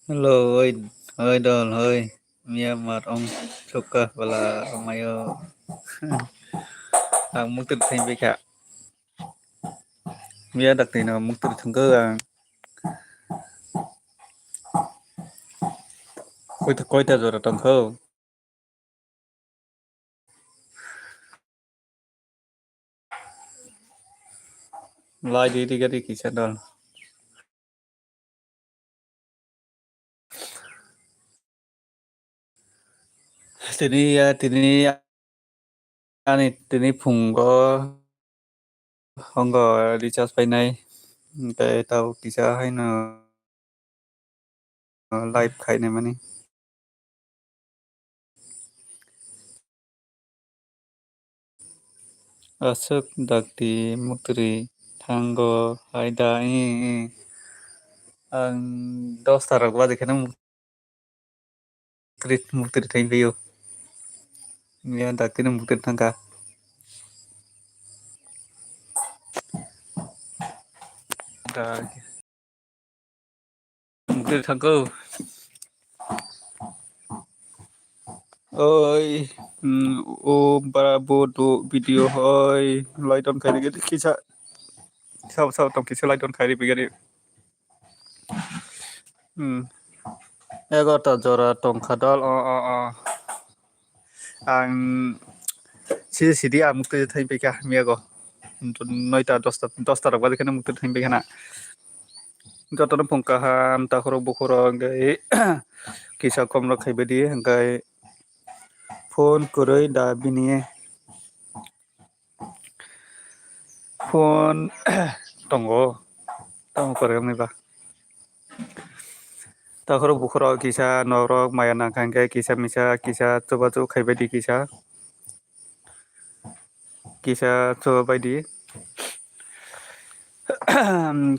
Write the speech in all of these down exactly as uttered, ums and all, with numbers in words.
Hello, oi, oi dol, oi. Mia mar ong chuka bala mayo. Ang muktir thang bikha. Mia dakti no muktir thangko ang. Koita, koita jora tongkho. Lai di di gari kisa dol. Tini ya, tini ani tini phungo hongo recharge painai. Tei tau kisa haino live khainai mani. Aswk dakti muktrwi thango hai da, ih, ih. Ang dosta rok baji kheno muktrwi, muktrwi thangwi o. Ya dakti no muktrwi thangkha. Muktrwi thangkho. Oi, mm, o bara bo do video hoi, lai don khairi gede kisa. Sab, sab tong kisa lai don khairi bigari. Hmm. Egarta jora tongkha dol, o, o, o. Ang si sidi ang mukti thai pekha miyago. Noita dosta, dosta rok badi kheno mukti thai pekha na. Jotono phung kaham, takhurok bukhurok, hwnkhe kisa komrok khaibadi, hwnkhe phone kwrwi da bini. Phone tongo, tamo kwrwi wngwi ba. Takhurok bukhurok kisa norok maya nangkha hwnkhe kisa misa kisa chubachu khaibadi kisa. Kisa chubabaidi.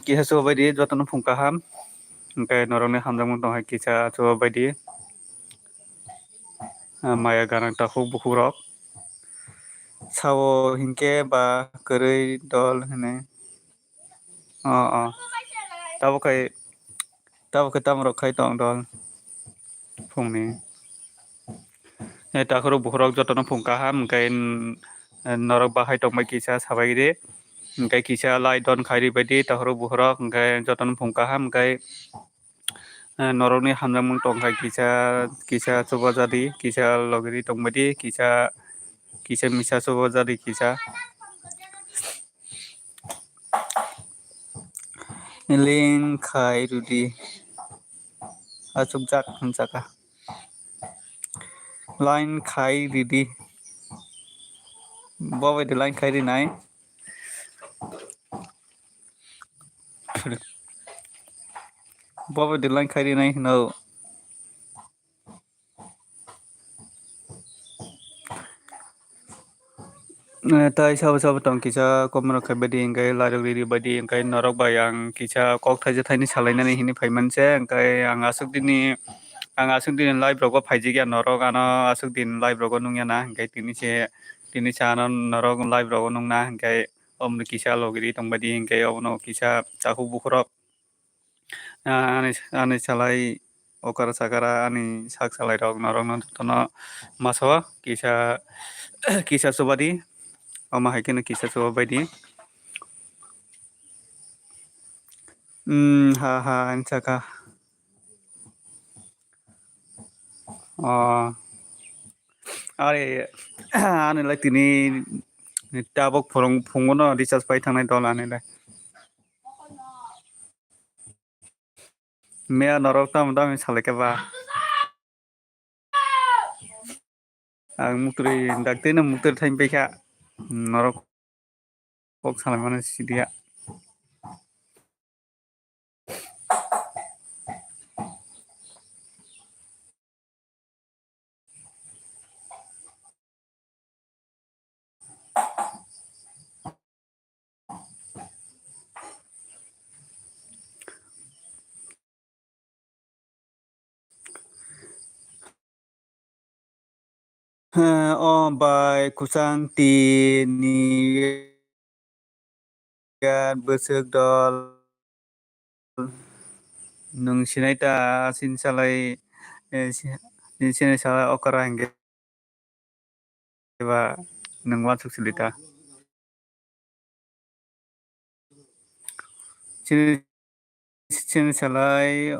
Kisa chubabaidi jotono phung kaham. Hwnkhe norokni hamjakmung tong hai kisa chubabaidi. Ah, maya ganang takhuk bukhuk rok. Sao hinkhe ba kwrwi dol hwnwi. O, o. Tabuk khai, tabuk khai tamo rok khai tong dol phungni. Eh, takhurok bukhurok jotono phung kaham, hwnkhe, mm, norok bahai tongbai kisa sabai di. Hwnkhe kisa lai don khairi baidi takhurok bukhurok, hwnkhe jotono phung kaham, hwnkhe, eh, norokni hamjakmung tongkha kisa, kisa chubajadi, kisa logiri tongbaidi, kisa, kisa misa chubajadi kisa. Line khai rwdi. Achukjak hwnjakha. Line khai rwdi. Bo bai de line khai rwnai. Bo bai de line khai rwnai hwno. Eh, tai sabo sabo tong kisa komorok khai badi hwnkhe lairok riri badi hwnkhe norok bai ang kisa kok thaisa thaini salainani hinwi phaiman se hwnkhe ang aswk dini, ang aswk dini live rogo phaijak ya norok ano aswk din live rogo nung ya na hwnkhe tini se, tini se ano norok live rogo nung na hwnkhe omoni kisa logiri tong badi hwnkhe obono kisa chakhuk bukhurok. Ah, ani, ani salai okara sakara ani sak salai rok norok no jotono maso kisa, kisa chubadi omo hai kheno kisa chubabaidi. Hmm, ha, ha, ani saka. Oh. Ari, ani lai tini tabuk phurung phungo no recharge pai thangnai dol ani lai. Mea norok tamo tamo salai khe ba. Ang muktrwi dakti no muktrwi thaim paikha. Norok kok salai mano sidiya. Heh, o bai kwchang tini yan bwswk dol. Nwng sinai ta, sini salai, eh, si-, sini salai okra hingke ba nwng wansuk sili ta. Sini, sini salai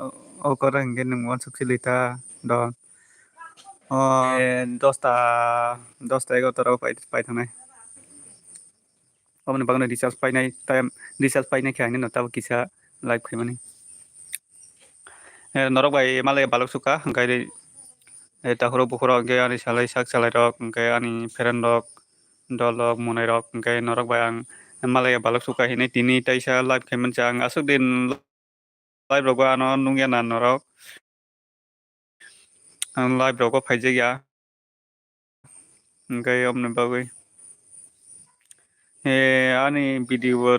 okra hingke nwng wansuk sili ta, don. O, eh, dosta, dosta egarota rok pai, pai thangnai. Aboni bagwi recharge painai time, recharge painai khe ang nini tabuk kisa live khaimani. Eh, norok bai malai balok sukha, hwnkhe, eh, takhurok bukhurok, hwnkhe ani salai sak salai rok, hwnkhe ani friend rok, dol rok, monai rok, hwnkhe norok bai ang malai balok sukha hinwi tini taisa live khaimani. Ang aswk din live rogo ano nungya na norok. Ang live rogo phaijak ya. Hwnkhe oboni bagwi. Eh, ani video bo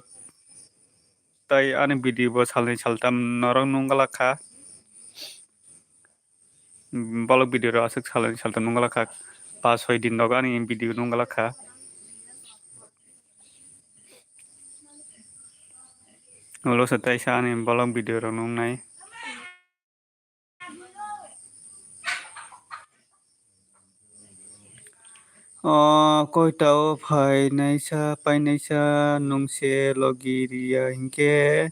tai ani video bo salni saltam norok nunggalak kha. Bolok video rok aswk salni saltam nunggalak kha. Pas soi din rok ani video nunggalak kha. Ulo se taisa ani bolok video rok nungnai. O koita o phainaisa, painaisa, nwng se logi riya hinkhe,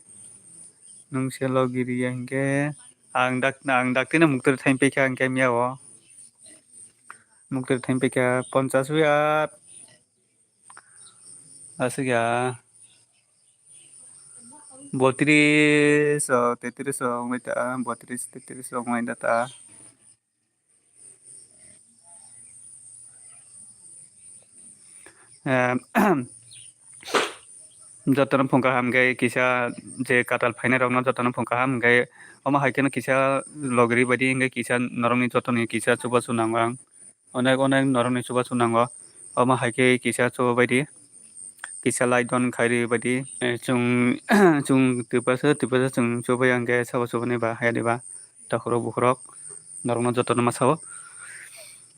nwng se logi riya hinkhe, ang dak, ang daktino muktor thain paikha hinkhe miya o. Muktor thain paikha ponchas wi at. Aswk ya. Botris o, tetris o wngwi ta, botris, tetris o wngwi da ta. Em, jotono phung kaham khe kisa je katal phainai rokno jotono phung kaham khe omo hai kheno kisa logri baidi wngkhe kisa norokni jotoni kisa chubachu nango ang. Onek onek norokni chubachu nango. Omo hai khe kisa chubabaidi. Kisa like don khairi baidi. Eh, chwng, chwng twipasa, twipasa chwng chubai ang khe sabo chubani ba haya diba. Takhurok bukhurok norokno jotono ma sao.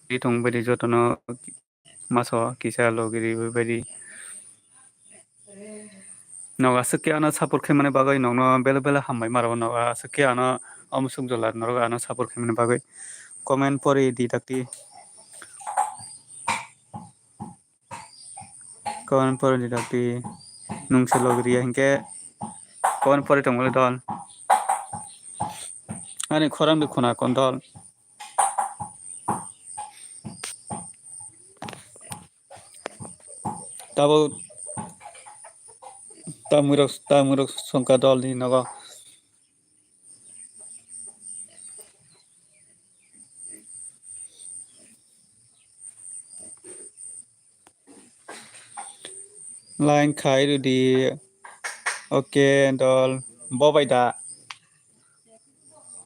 Twi thung baidi jotono ma sao kisa logiri baidi. Nogo aswk khe ano support khaimani bagwi nokno belai belai hambai ma rwo. Nogo aswk khe ano omo suk jola norok ano support khaimani bagwi comment pori di dakti. Comment pori di dakti. Nwng se logiriya hinkhe comment pori tongmani dol. Ani khorang di khuna kon dol. Tabuk tamwirok, tamwirok songkha dolni nogo. Line khai rwdi. Okay, dol. Bo bai da?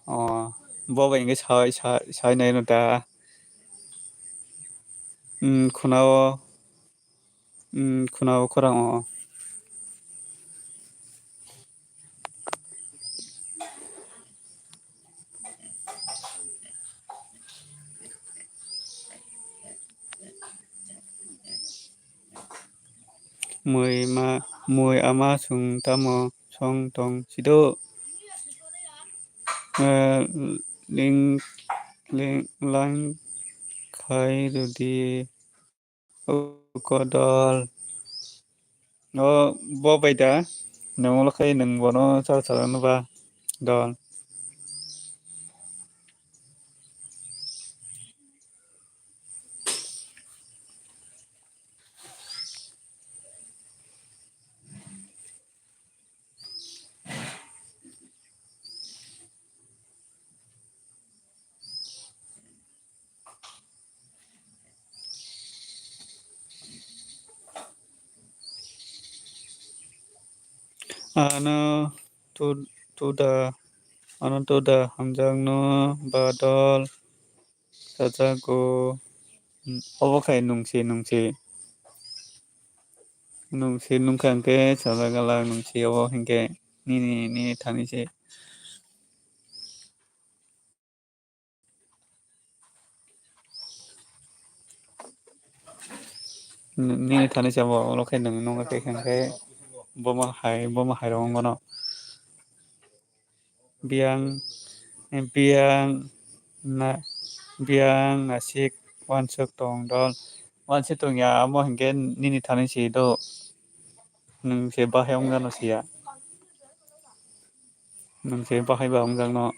O, bo bai hwnkhe sai, sai, sai nai no da. Hmm, khuna o. Hmm, khuna o khorang o. Mui ma, mui ama chwng tamo song tong sido. Eh, ling, ling, lang khai rwdi. O kodol. O bo bai da. Nwng ulo khai nwng bono chal chal no ba. Dol. Ano tu, tuda, ano tuda hamjakno badol sajago. Obo khai nungsi, nungsi. Nungsi nungkha hwnkhe sajagala nungsi obo hinkhe nini, nini thani se. Nini thani se obo, olo khe nwng nungkha khe hwnkhe bomo hai, bomo hai rw wngmano. Biyang, biyang na, biyang nasik wansuk tong dol. Wansuk tong ya, amo hinkhe nini thani si do. Nwng se bahai wngjakno siya. Nwng se bahai ba wngjakno.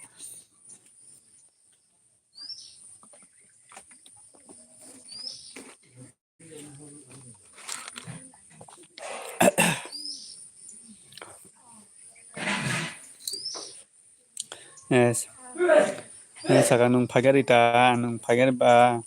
Yes. Eh, saka nwng phaikha rita, nwng phaikha ba.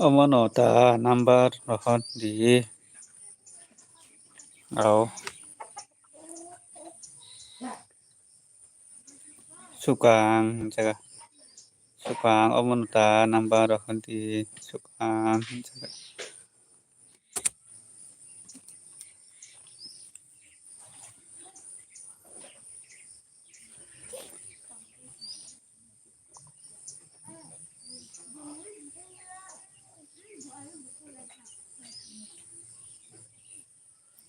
Omono ta number rohor di. Au. Sukang jaga. Sukang omono ta number rohor di. Sukang jaga.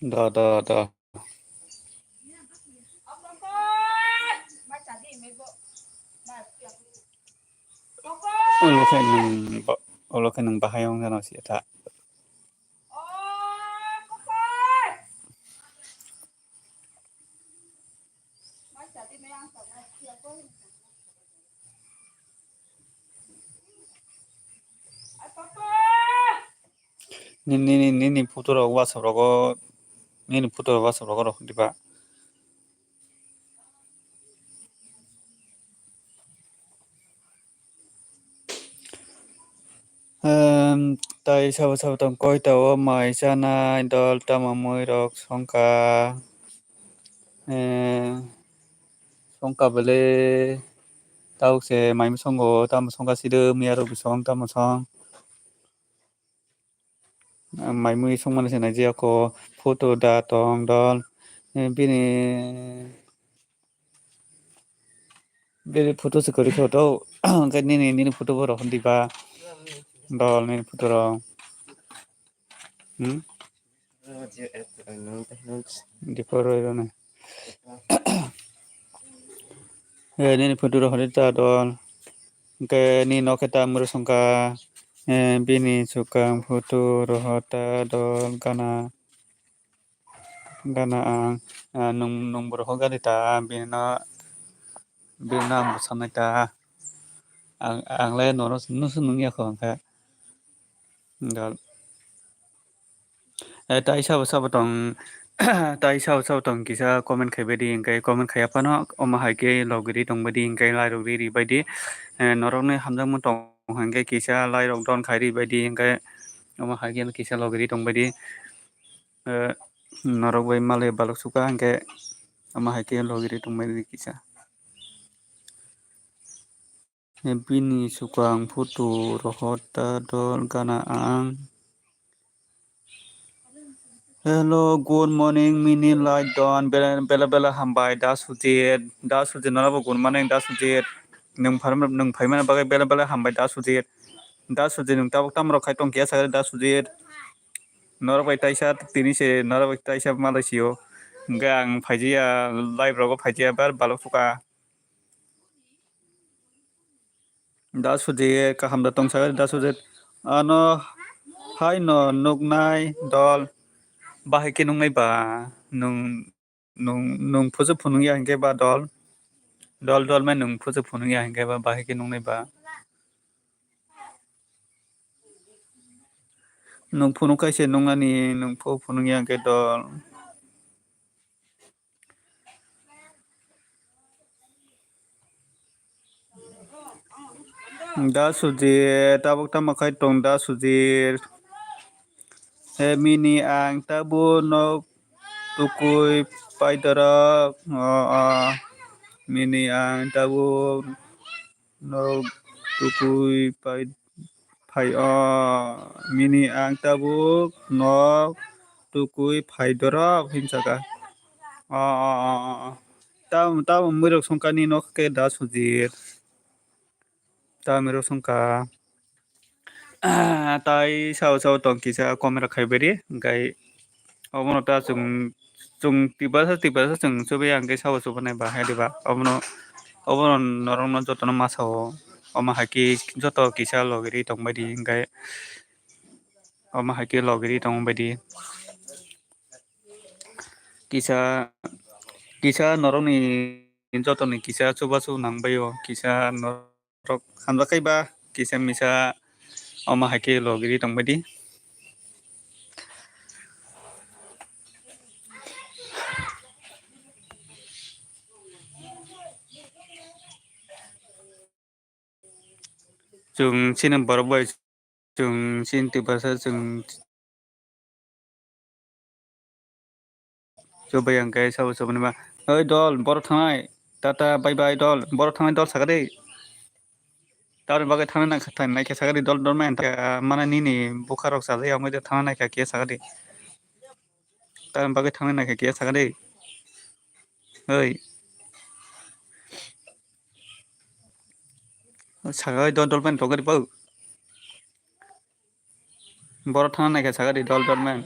Da, da, da. Ulo khe nwng ba-, ulo khe nwng bahai wng jano si ta. Nini, nini, nini photo rok WhatsApp rogo, nini photo rok WhatsApp rogo rok diba. Ehm, tai sabo sabo tong koi ta o mai chanai dol tamo mui rok songkha. Eh, songkha bele tau se mai mui songo tamo songkha sido miya rok bisong tamo song. Mai mui songmani se nai jia ko photo da tong dol. Eh, bini, bini photo se kwrwi khe to. Hwnkhe nini, nini photo bo rw hwn diba. Dol nini photo rw. Hmm? Diphor rw rw nai. Eh, nini photo rw hwn ta dol. Hwnkhe nini nok khe ta mwrwk songkha. Eh, bini swkang photo rohor ta dol gana. Gana ang, ah, nwng, nwng borok hok gari ta, bini no, bini no ang bwsanai ta. Ang, ang le nono nusu nungya kho hwnkhe. Dol. Eh, tai sabo sabo tong, tai sabo sabo tong kisa comment khai bai di, hwnkhe comment khaiya phano omo hai khe logiri tong bai di, hwnkhe lai rok ri ri bai di. Eh, norok ni hamjakmung tong hwnkhe kisa lai rok don khai ri bai di, hwnkhe omo hai khe kisa logiri tong bai di. Eh, norok bai malai balok suka hwnkhe omo hai khe logiri tong bai di kisa. Eh, bini swkang photo rohor ta dol gana ang. Hello, good morning, mini light don. Bela, bela, bela hambai, da Sujit. Da Sujit, norokbo good morning, da Sujit. Nwng phar-, nwng phaimani bagwi bela, bela hambai, da Sujit. Da Sujit, nwng tabuk tamo rok khai tong khe, sakhe da Sujit. Norok bai taisa, tini se, norok bai taisa malai sio. Hwnkhe ang phaijiya, live rogo phaijiya, bar balok suka. Da Sujit kaham da tong sakhe da Sujit. Ano hai no nuknai dol. Bahai khe nuknai ba nwng, nwng, nwng phusu phunukya hinkhe ba dol. Dol dol mai nwng phusu phunukya hinkhe ba bahai khe nuknai ba. Nwng phunuk khe se nuknani nwng phu phunukya hinkhe dol. Da Sujit, tabuk tamo khai tong da Sujit. He mini ang tabuk nok tukui paidorok. O, o. Mini ang tabuk nok tukui pai Hai o mini ang tabuk nok tukui phai dorok hinsaka. O, o, o, o, o. Tamo, tamo mwirok songkani nok khe da sujir. Tamo mwirok songkha. Tai sao sao tong kisa komera khai bari, hingkai obono ta chwng, chwng tiprasa, tiprasa chwng chubai ang khe sabo chubanai ba hai diba? Obono, obono norokno jotono masa o, omo hai khe joto kisa logi ri tong bai di, hingkai omo hai khe logi ri tong bai di. Kisa, kisa norokni jotoni kisa chubachu nang bai o, kisa norok hamjak khe ba kisa misa omo hai khe logi ri tong bai di. Chwng chini borok bai, chwng chini tiprasa, chwng chubai ang khe sabo chubanai ba. Oi dol, borok thangnai. Tata, bye bye dol. Borok thangnai dol saka di. Tamoni bagwi thangnai naikha, naikha saka di dol, dol man. Mana nini bwkha rok chajak ya wngwi thangnai naikha khe saka di. Tamoni bagwi thangnai naikha khe saka di. Oi. Saka oi dol, dol man tokari bau. Borok thangna naikha saka di dol dol man.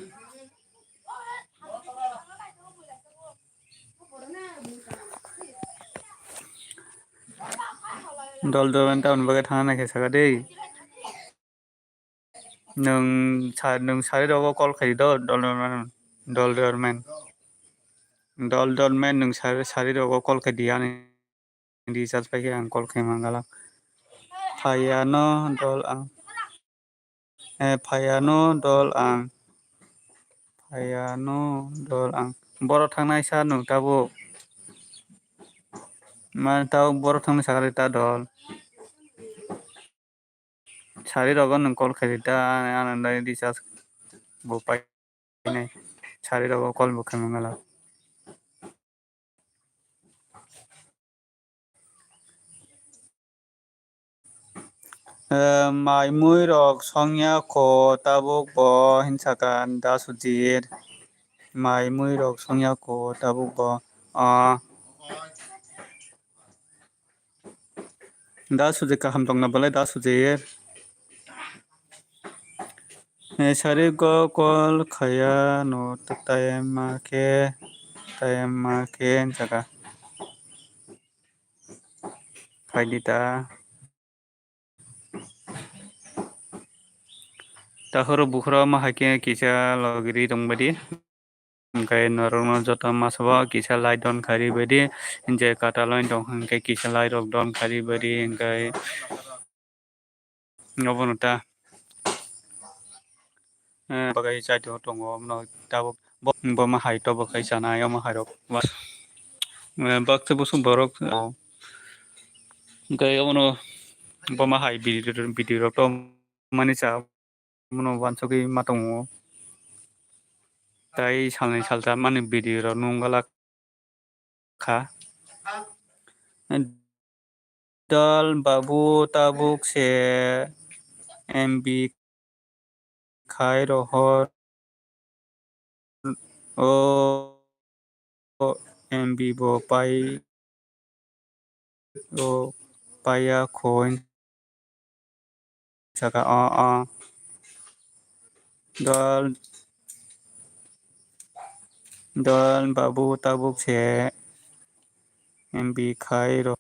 Dol dol man tamoni bagwi thangna naikha saka di. Nwng sa-, nwng sari rogo call khai di dol dol man. Dol dol man. Dol dol man nwng sari, sari rogo call khai di ani. Recharge pai khe ang call khe mangala. Phaiya no dol ang. Eh, phaiya no dol ang. Phaiya no dol ang. Borok thangnai sa nwng tabuk. Man tabuk borok thangnai sakha ta dol. Sari rogo nwng call khai di ta, ano dai recharge bo pai nai. Sari rogo call bo khai mangala. Eh, mai mui rok songya kho tabuk bo hinsaka da sujir. Mai mui rok songya kho tabuk bo. Ah. Da sujir kaham tongna belai da sujir. Eh, sari go call khaya no time ma khe, time ma khe hinsaka. Phaidi ta. Tahoro bukhro ma hai khe kisa logiri tong badi. Hingke norokno joto masabo kisa like don kari badi. Je kata loin tong hingke kisa like rok don kari badi. Hingke obono ta, eh, bagai chai tongo, tongo, omono tabuk bo, bo ma hai tobo khai chanai, omo hai rok. Eh, baksa busuk borok, oh. Hingke obono bo ma hai video, video rok to mani cha, omono wansugui ma tongo. Tai salni salsa mani video rok nung galak kha. Dol babu tabuk se M B khai rohor o M B bo pai o paiya khoi saka o o dol dol babu tabuk se M B khai ro.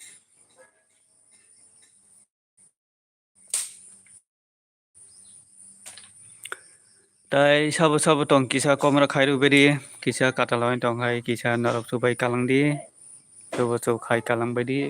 Tai sabo sabo tong kisa komra khai rw bedi, kisa katal bai tong hai, kisa norok chubai kalang di, chubo chuk khai kalang bai di.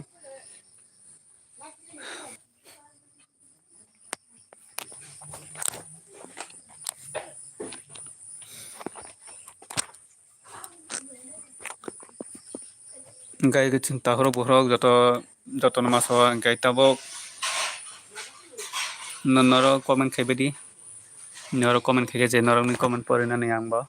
Hingke chwng takhorok bukhorok joto, jotono masa o hingke tabuk no-, norok comment khaibadi. Norok comment khaikhe je norokni comment porinani ang bo.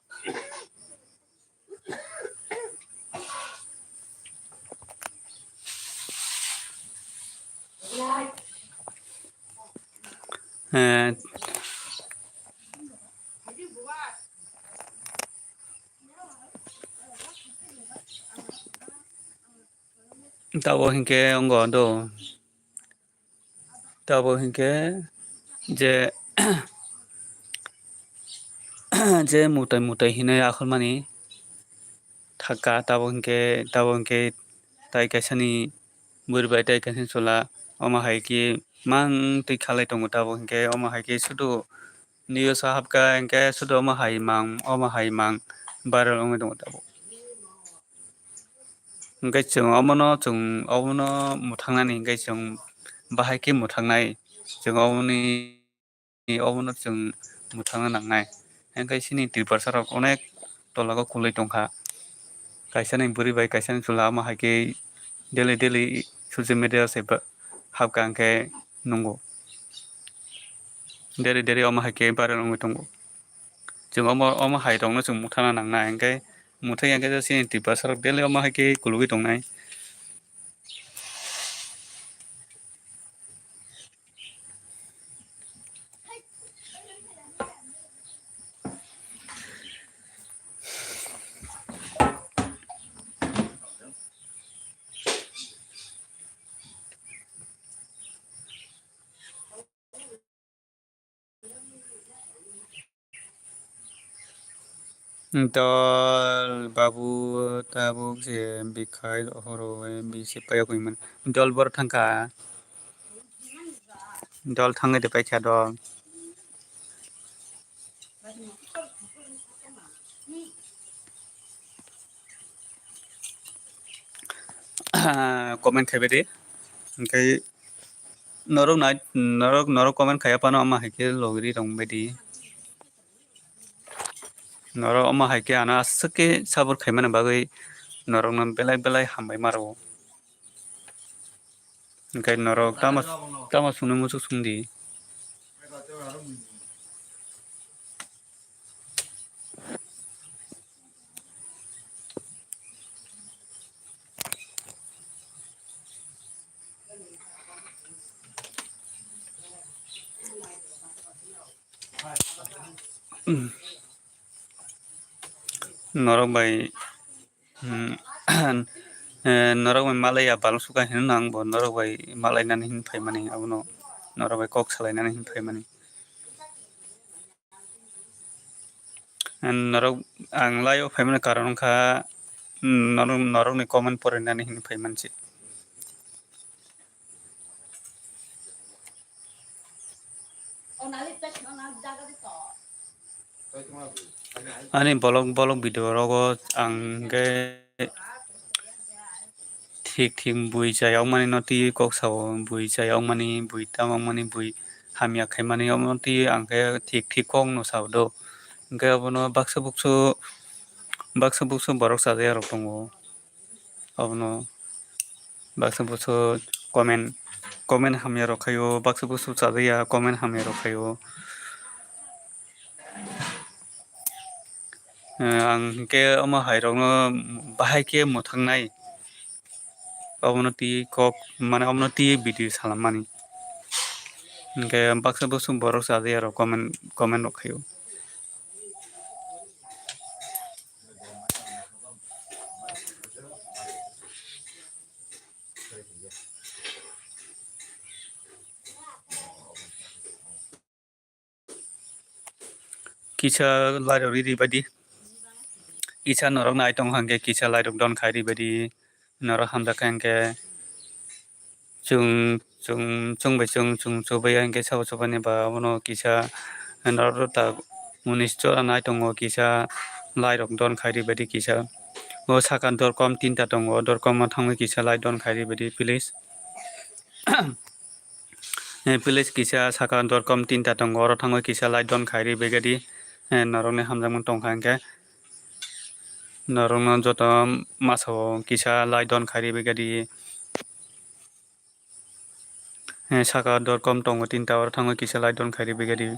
Eh, tabo hinkhe ongo do. Tabo hinkhe je, je mutai mutai hinwi akhormani thaka, tabo hinkhe, tabo hinkhe tai kaisani bwrwi bai tai kaisani chwla omo hai khe mang twi khalai tongo, tabo hinkhe omo hai khe sudu news o hapkha hinkhe sudu omo hai mang, omo hai mang viral wngwi tongo tabo. Hinkhe chwng omono, chwng omono mwthangnani hinkhe chwng bahai khe mwthangnai, chwng omoni, omono chwng mwthangna nangnai. Hinkhe chini Tiprasa rok onek tolao kwlwi tongkha. Kaisani bwrwi bai kaisani chwla omo hai khe daily daily social media se ba-, hapkha hinkhe nungo. Daily daily omo hai khe viral wngwi tongo. Chwng omo, omo hai rokno chwng mwthangna nangnai, hinkhe mwthangya hinkhe chini Tiprasa rok daily omo hai khe kulugwi tongnai. Dol babu tabuk je bikhai horo bisi payok hinmani. Dol bor thangkha. Dol thangwi de paikha dol. Comment khaibai di. Hinkhe norok nai, norok, norok comment khaiya phano omo hai khe logiri tongbai di. Norok omo hai khe ano aswk khe support khaimani bagwi norokno belai belai hambai ma rwo. Hinkhe norok tamo, tamo sungni muchuk sung di. Norok bai, hmm, eh, norok bai malaiya balsukha hinwi nang bo norok bai malainani hinwi phaimani, abono norok bai kok salainani hinwi phaimani. Norok, ang live o phaimani karon wngkha, norok, norokni comment porinani hinwi phaimanse. Ani vlog, vlog video rogo ang khe thik thik bui chayokmani no twi kok sao, bui chayokmani, bui tamokmani, bui hamya khaimani omo twi ang khe thik thik kok no sao do. Hinkhe obono baksa buksu, baksa buksu borok chajakya rok tongo. Obono baksa buksu comment, comment hamya rok khaio, baksa buksu chajakya comment hamya rok khaio. Eh, ang hinkhe omo hai rokno bahai khe mwthangnai, obono twi kok, mane obono twi video salammani. Hinkhe baksa buksu borok chajakya rok comment, comment rok khaio. Kisa lai rok ri ri baidi. Kisa norok nai tong hwnkhe kisa lai rok don khai ri baidi. Norok hamjak kha hinkhe chwng, chwng, chwng bai chwng, chwng chubai ya hinkhe sabo chubaini ba abono kisa norok ta unis jora nai tongo, kisa lai rok don khai ri baidi kisa. O saka dorkom tinta tongo, dorkom o thangwi kisa lai don khai ri baidi please. Eh, please kisa saka dorkom tinta tongo, oro thangwi kisa lai don khai ri baidi. Eh, norokni hamjakmung tongkha hinkhe. Norokno joto masa o kisa lai don khai ri baidi. Eh, saka dorkom tongo tinta, oro thangwi kisa lai don khai ri baidi.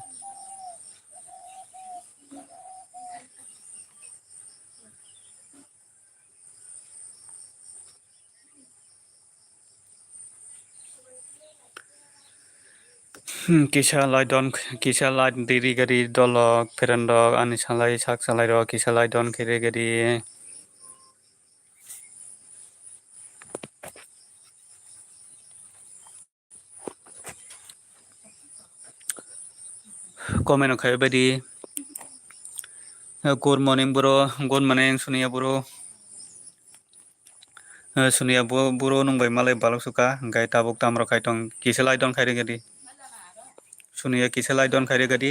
Hmm, kisa lai don, kisa lai di ri gari dolok, pherendok, ani salai, sak salai rok, kisa lai don khe ri gari. Comment rok khai bai di. Good morning bro, good morning Suniya bro. Eh, Suniya bo-, bro nwng bai malai balok suka, hingke tabuk tamo rok khai tong, kisa lai don khai ri gadi. Suniya kisa lai don khai ri gadi.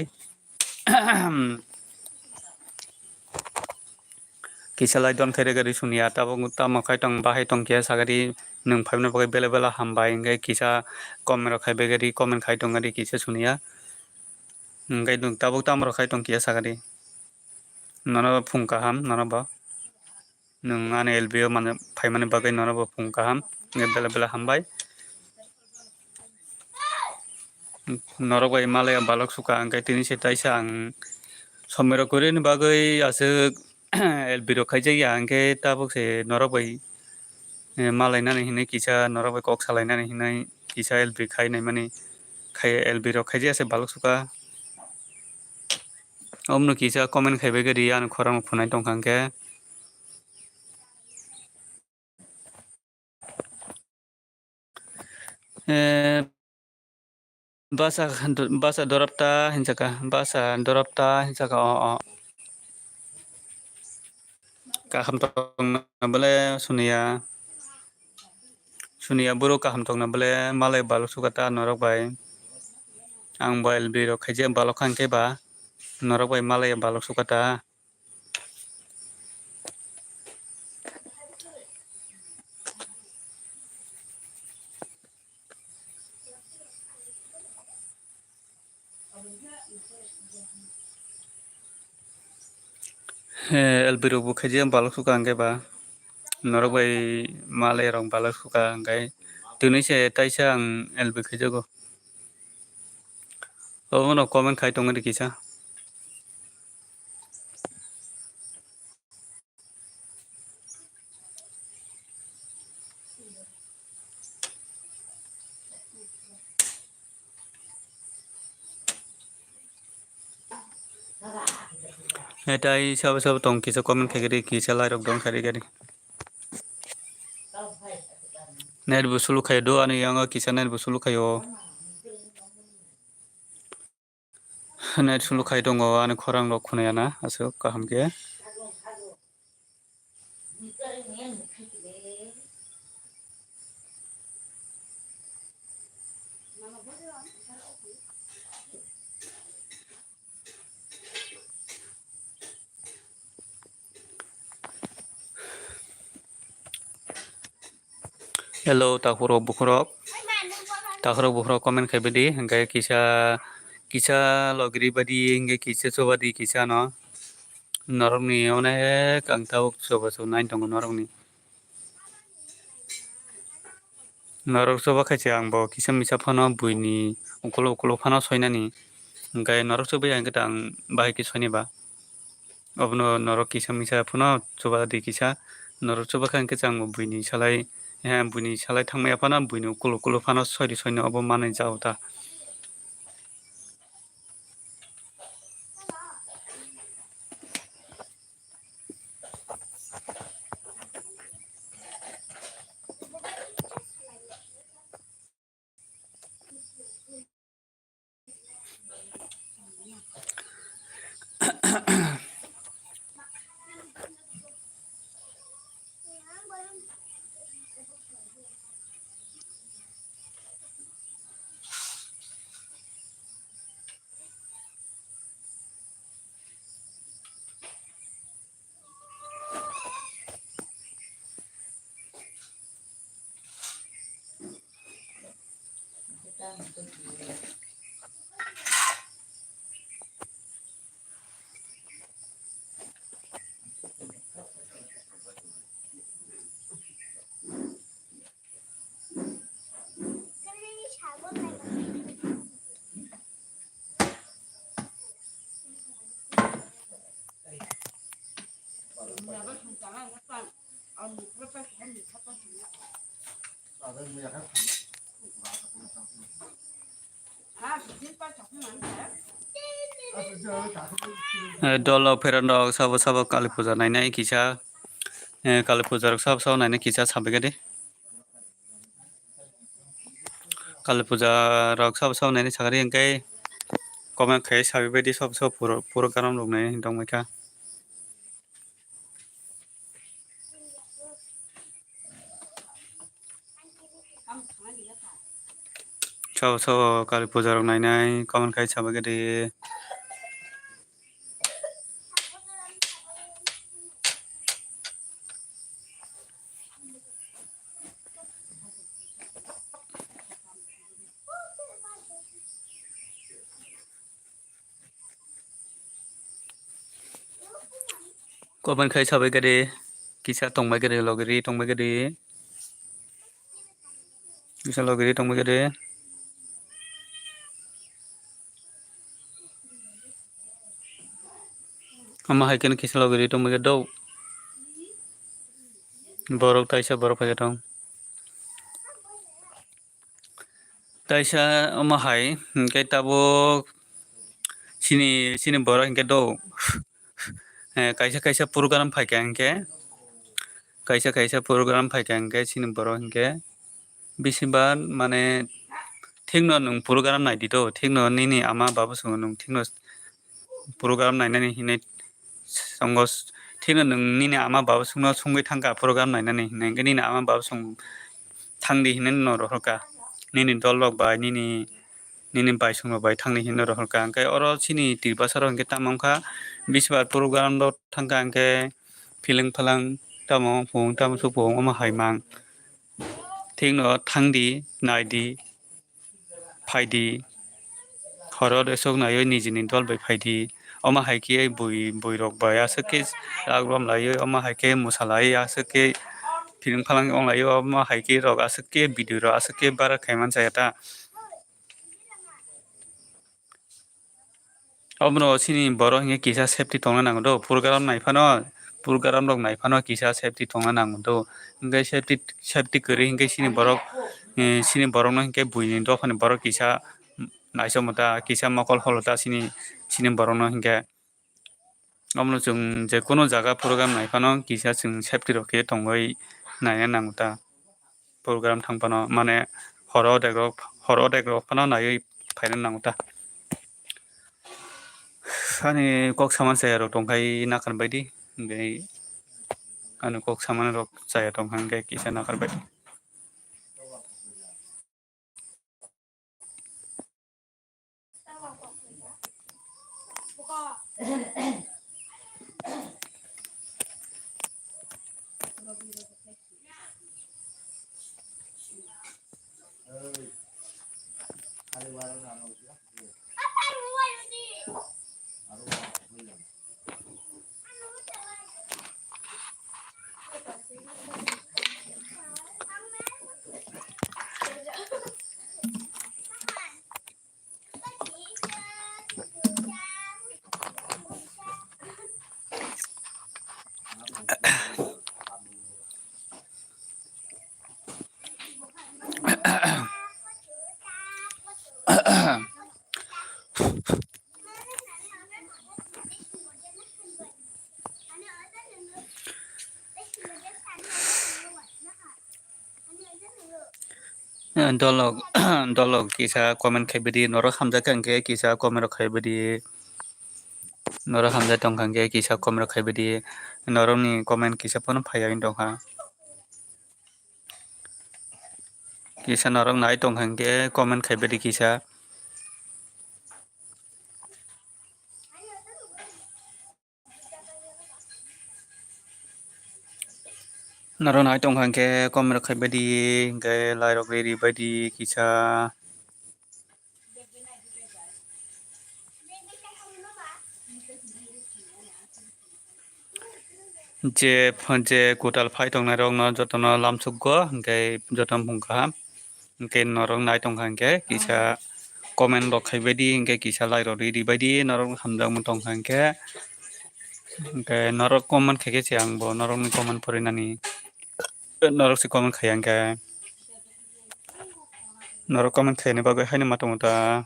Kisa lai don khai ri gadi Suniya, tabuk tamo khai tong, bahai tong kisa sa gadi, nwng phaimani bagwi bela bela hambai, hingke kisa comment rok khai bai gadi, comment khai tong gadi kisa Suniya. Hingke nwng tabuk tamo rok khai tong kisa sa gadi. Nono phung kaham, nono bo. Nwng ani L B o mane phaimani bagwi nono bo phung kaham, bela bela hambai. Norok bai malaya balok suka, hingke tini se taisa ang somoi rok kwrwini bagwi aswk L B rok khaijak ya, hingke tabuk se norok bai, eh, malainani hinwi kisa norok bai kok salainani hinwi kisa L B khainai mani khai L B rok khaijak ya se balok suka. Omno kisa comment khaibai gadi, ani khorang phunai tongkha hingke. Eh, basa, basa dorapta hinsaka, basa dorapta hinsaka, o, o. Kaham tongna bole Suniya. Suniya boro kaham tongna bole malai balok sukata norok bai. Ang bo L B rok khaijak balok kha hingke ba norok bai malai balok sukata. He, L B rok bo khaijak balok suka hingke ba norok bai malai rok balok suka hingke tini se taisa ang L B khaijago. Obono comment khai tongdi kisa. Etai sabo sabo tong kisa comment khai gari kisa lai rok dong khai gari. Net bo sulu khai do ani yang kisa net bo sulu khai o. Net sulu khai tongo ani khorang rok khunaya na aswk kaham khe. Hello, takhurok bukhurok. Takhurok bukhurok comment khai bidi, hingke kisa, kisa logri badi, hingke kisa chobadi kisa no. Norokni onek ang tabuk choba choba nai tongo norokni. Norok choba khaise ang bo kisa misa phano buini ukuluk ukuluk phano soinani. Hingke norok chobai ang khe ta ang bahai khe soini ba. Obono norok kisa misa phano choba di kisa. Norok choba kha hingke chang bo buini salai, eh, buini salai thangmaya phano buini ukuluk ukuluk phano soidi soino obo manui ja o ta. Eh, dol rok pherang rok sabo sabo Kali puja nainai kisa, eh, Kali puja rok sabo sabo nainai kisa sabai gadi. Kali puja rok sabo sabo nainai sagari hingke comment khai sabai baidi sabo sabo puro, puro garam rok nainai tongbai kha. Sabo sabo Kali puja rok nainai comment khai sabai gadi. Comment khai sabai gadi, kisa tongbai gadi, logiri tongbai gadi. Kisa logiri tongbai gadi. Ama hai khe kisa logiri tongbai gadi do. Borok taisa borok phai tong. Taisa omo hai, hingke tabuk chini, chini borok hingke do, eh, kaisa, kaisa program phaikha hingke, kaisa, kaisa program phaikha hingke chini borok hingke bisi bar mane thikno nwng program naidi do, thikno nini ama babu swngo nwng thikno program nainani hinwi songo, thikno nwng nini ama babu songno songwi thangkha program nainani hinwi, hwnkhe nini ama babu song thangdi hinwi no rohorkha, nini dol rok bai, nini, nini bai song rok bai thangdi hinwi no rohorkha. Hwnkhe oro chini Tripura o hwnkhe tamo wngkha, bisi bar program rok thangkha, hwnkhe philang phalang tamo phung tamo supung omo hai mang. Thikno thangdi, naidi, phaidi, horo resok naiwi nijini dol bai phaidi. Omo hai khe bui, bui rok bai aswk khe rak rom laiwi, omo hai khe mwsa lai aswk khe philang phalang ong laiwi, omo hai khe rok aswk khe video rok aswk khe viral khai man chaya ta. Obono chini borok hinkhe kisa safety tongna nango do, program nai phano, program rok nai phano kisa safety tongna nango do. Hinkhe safety, safety kwrwi hinkhe chini borok, eh, chini borokno hinkhe buini dophani borok kisa naichomota, kisa mokol holota chini, chini borokno hinkhe. Obono chwng je kono jaga program nai phano kisa chwng safety rok khe tongwi naina nango ta. Program thang phano, mane horo odek rok, horo odek rok phano naiwi phaina nango ta. Ani kok saman chaya rok tongkhai nakar baidi, hingke ani kok saman rok chaya tongkha hingke kisa nakar baidi. Eh, dolok, dolok kisa comment khai bidi, norok hamjak kha hingke kisa comment rok khai bidi, norok hamjak tongkha hingke kisa comment rok khai bidi, norokni comment kisa phano phaiya wng tongkha. Kisa norok nai tongkha hingke comment khai bidi kisa. Norok nai tongkha hingke comment rok khai bidi, hingke like rok riri baidi kisa. Je, je kwtal phai tongnai rok no joto no lamsuk go, hingke joto no bung kaham. Hingke norok nai tongkha hingke kisa comment rok khai baidi, hingke kisa like rok riri baidi, norok hamjakmung tongkha hingke, hingke norok comment khaikhe se ang bo norokni comment porinani, norok se comment khaiya hingke, norok comment khaini bagwi haino ma tongo ta.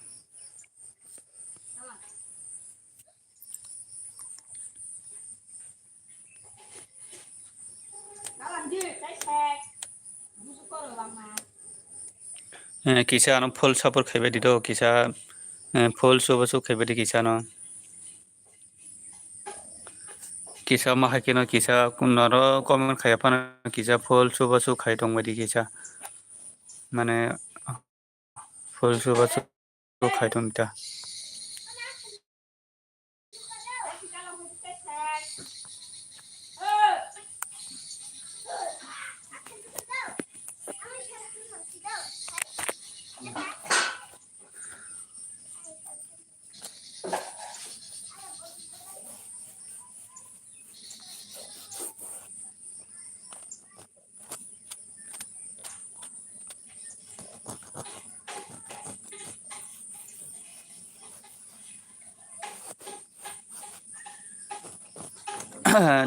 Eh, kisa ano full support khaibai di do, kisa, eh, full chubachu khaibai di kisa no. Kisa ma hai kheno kisa noro comment khaiya phano kisa full chubachu khai tongbai di kisa. Mane full chubachu khai tong ta.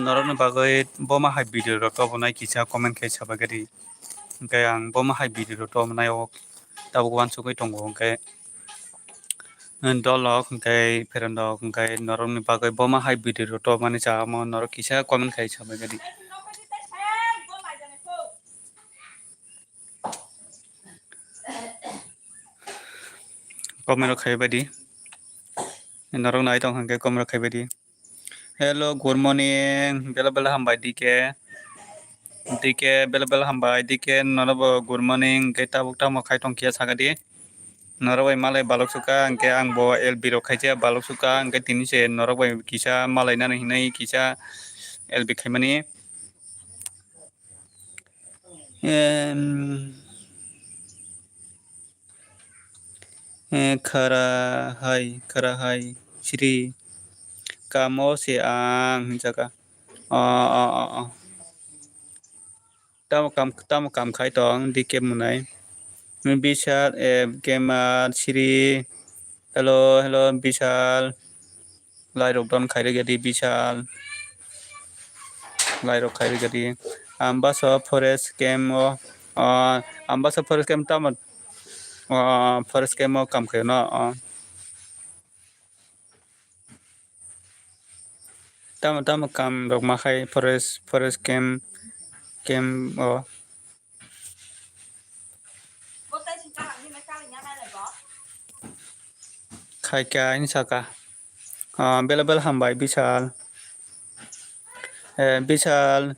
Norokni bagwi boma hai video rok tobonai kisa comment khai sabaikha di. Hwnkhe ang boma hai video rok tobonai o tabuk uansugwi tongo hwnkhe. Dolok hwnkhe pherendok hwnkhe norokni bagwi boma hai video rok tobmani chahamo norok kisa comment khai sabaikha di. Comment rok khaibai di. Norok nai tong hwnkhe comment rok khaibai di. Hello, good morning. Bela bela hambai D K. D K bela bela hambai. D K nono bo good morning. Hwnkhe tabuk tamo khai tong kiya saka di. Norok bai malai balok suka, hwnkhe ang bo L B rok khaisa balok suka, hwnkhe tini se norok bai kisa malai nani hinwi kisa L B khaimani. Em, eh, khara hai, khara hai, sri. Kamo se ang hinjaka. O, o, o, o. Tamo kam, tamo kam khai tong, D K mwnai. Bishal, eh, gamer, sri. Hello, hello, Bishal. Lai rok don khai rwgya di Bishal. Lai rok khai rwgya di. Ambasa forest camp o, ah, Ambasa forest camp tamo, ah, forest camp o kam khaio no, ah. Tamo, tamo kam rok ma khai forest, forest camp, camp o. Khai kha hinwi saka. Ah, bela bela hambai Bishal. Eh, Bishal.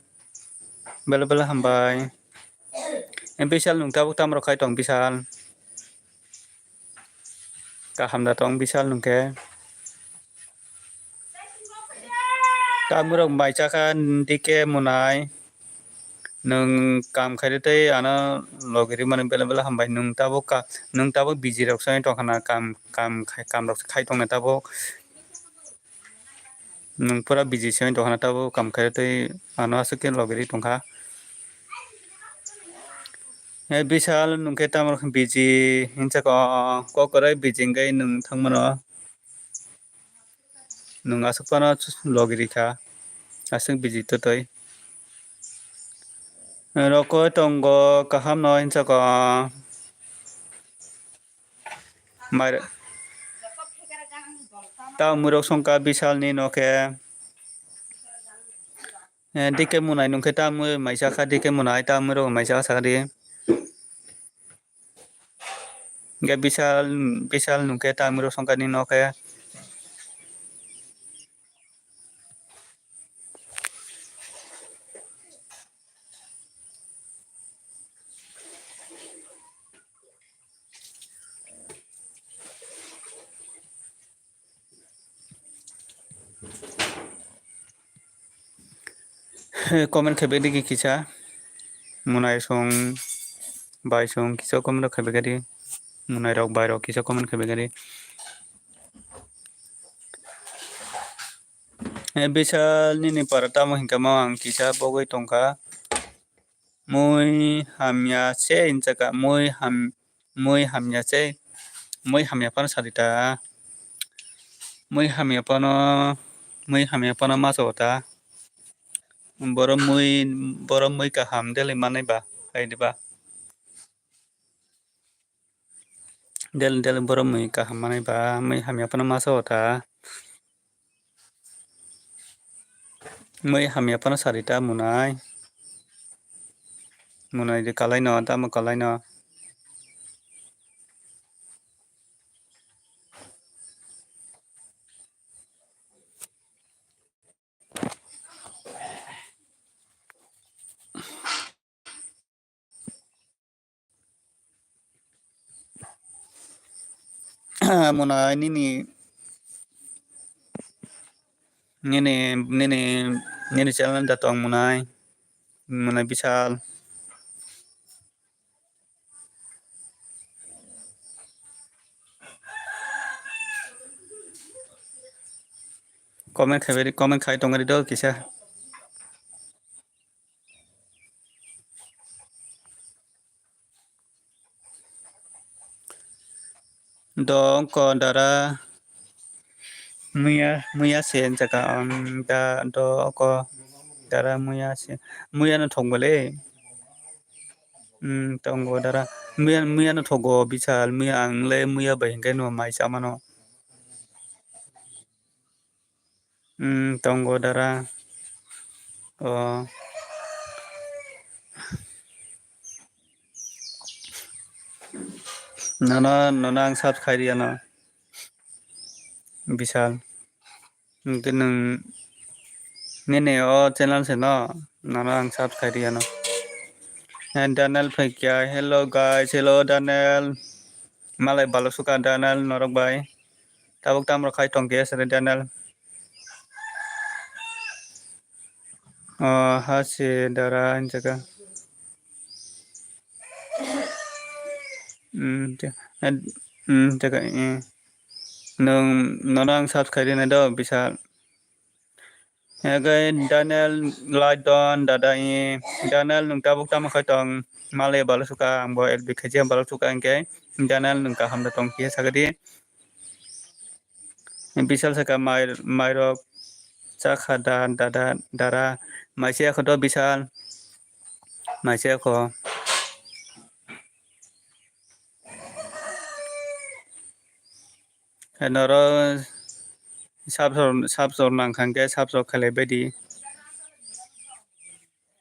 Bela bela hambai. Eh, Bishal nwng tabuk tamo rok khai tong Bishal. Kaham da tong Bishal nwng khe. Tamurok bai chakha D K mwnai. Nwng kam khairwi tei ano logi rwmani bela bela hambai. Nwng tabuk ka, nwng tabuk busy rok se wngwi tongkha na kam, kam khai, kam rok se khai tongna tabuk. Nwng pura busy se wngwi tongkha na tabuk kam khairwi tei ano aswk khe logi rwi tongkha. Eh, Bishal nwng khe tamo busy hinsa ko, kok kwrwi busy wngwi nwng thangmano. Nwng aswk phano logi rikha, aswk busy twtwi. Rokoi tongo kaham no hinsa ko. Mai ta mwrok songkha Bishal ni no khe. Eh, D K mwnai nwng khe ta mwi mai chakha D K mwnai ta mwrok mai chakha sakha di. Hingke Bishal, Bishal nungke ta mwrok songkha ni nok khe. Comment khe bedi kisa. Munai song, bai song, kisa comment rok khe bedi. Munai rok, bai rok, kisa comment khe bedi. Eh, Bishal nini para tamo hinkhe mo ang kisa bogwi tongkha. Mui hamya se hinjaka, mui ham-, mui hamya se, mui hamya phano sadi ta. Mui hamya phano, mui hamya phano ma sabo ta. Boro mui, boro mui kaham deli manai ba, hai di ba. Del del borok mui kaham manai ba, mui hamya phano ma sabo ta. Mui hamya phano sadi ta munai. Munai de kalai no, tamo kalai no. Munai nini, nini, nini, nini channel da tong Munai, Munai Bisal. Comment khai, comment khai tongari do kisa. Do ongko dara muya, muya se jaka, um, da, do oko dara muya se, muya no thok bole. Hmm, tongo dara. Muya, muya no thogo Bisal, muya ang le muya bai hingke no mai chamano. Hmm, tongo dara. O. Nono, nono ang subscribe riya no. Bisal. Hingke nwng nini o channel se no, nono ang subscribe riya no. Eh, Daniel Phaikya, hello guys, hello Daniel. Malai balo suka Daniel norok bai. Tabuk tamrok khai tongkhe sere Daniel. O ha se dara hinjaka. Hmm, te, eh, hmm, teka, eh. Nwng, nono ang subscribe rinai do, Bisal. Hingke Daniel Laidon, dada, eh, Daniel, nwng tabuk tamo khai tong, malai balo suka, ang bo L B khaijia balo suka, hingke Daniel, nwng kaham da tong, khe sakadi. Bisal saka mai, mairok chakha da, dada, dara, maise akho do Bisal, maise akho. Noro subscribe, subscribe nang kha hingke subscribe khlai baidi.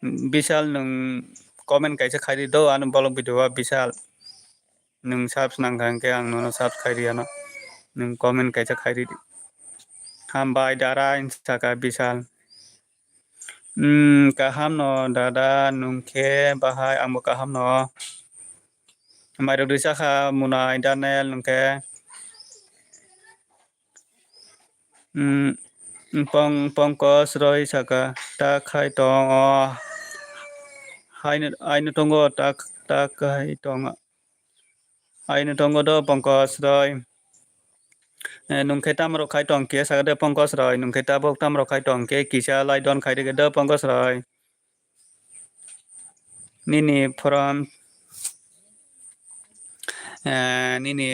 Bisal nwng comment kaisa khaidi do, ano bolok video o Bisal. Nwng subs nang kha hingke ang nono subs khaidi ano. Nwng comment kaisa khaidi. Hambai dara hinsa kha Bisal. Hmm, kaham no dada, nwng khe bahai, ang bo kaham no. Mairok risa kha Munai Daniel nwng khe. Hmm, Pong-, Pongkos roi saka ta khai tong o. Haino, aino tongo ta, ta khai tong. Aino tongo do Pongkos roi. Eh, nwng khe tamrok khai tong khe saka de Pongkos roi, nwng khe tabuk tamrok khai tong khe kisa lai don khai de do Pongkos roi. Nini from, eh, nini,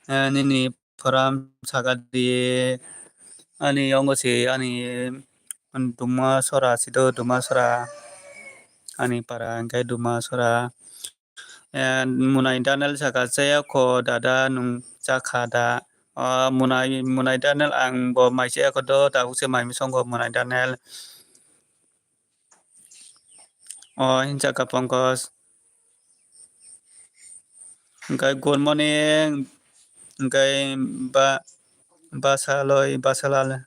eh, nini from saka di ani yongo si ani Duma Sora si do, Duma Sora ani para hingke Duma Sora. Eh, Munai Daniel saka, chaya kho dada, nwng chakha da? O Munai, Munai Daniel, ang bo mai chaya kho do, tabuk se mai misongo Munai Daniel. O hinsa kha Pongkos. Hingke good morning. Hingke ba, Basaloi, Basalal,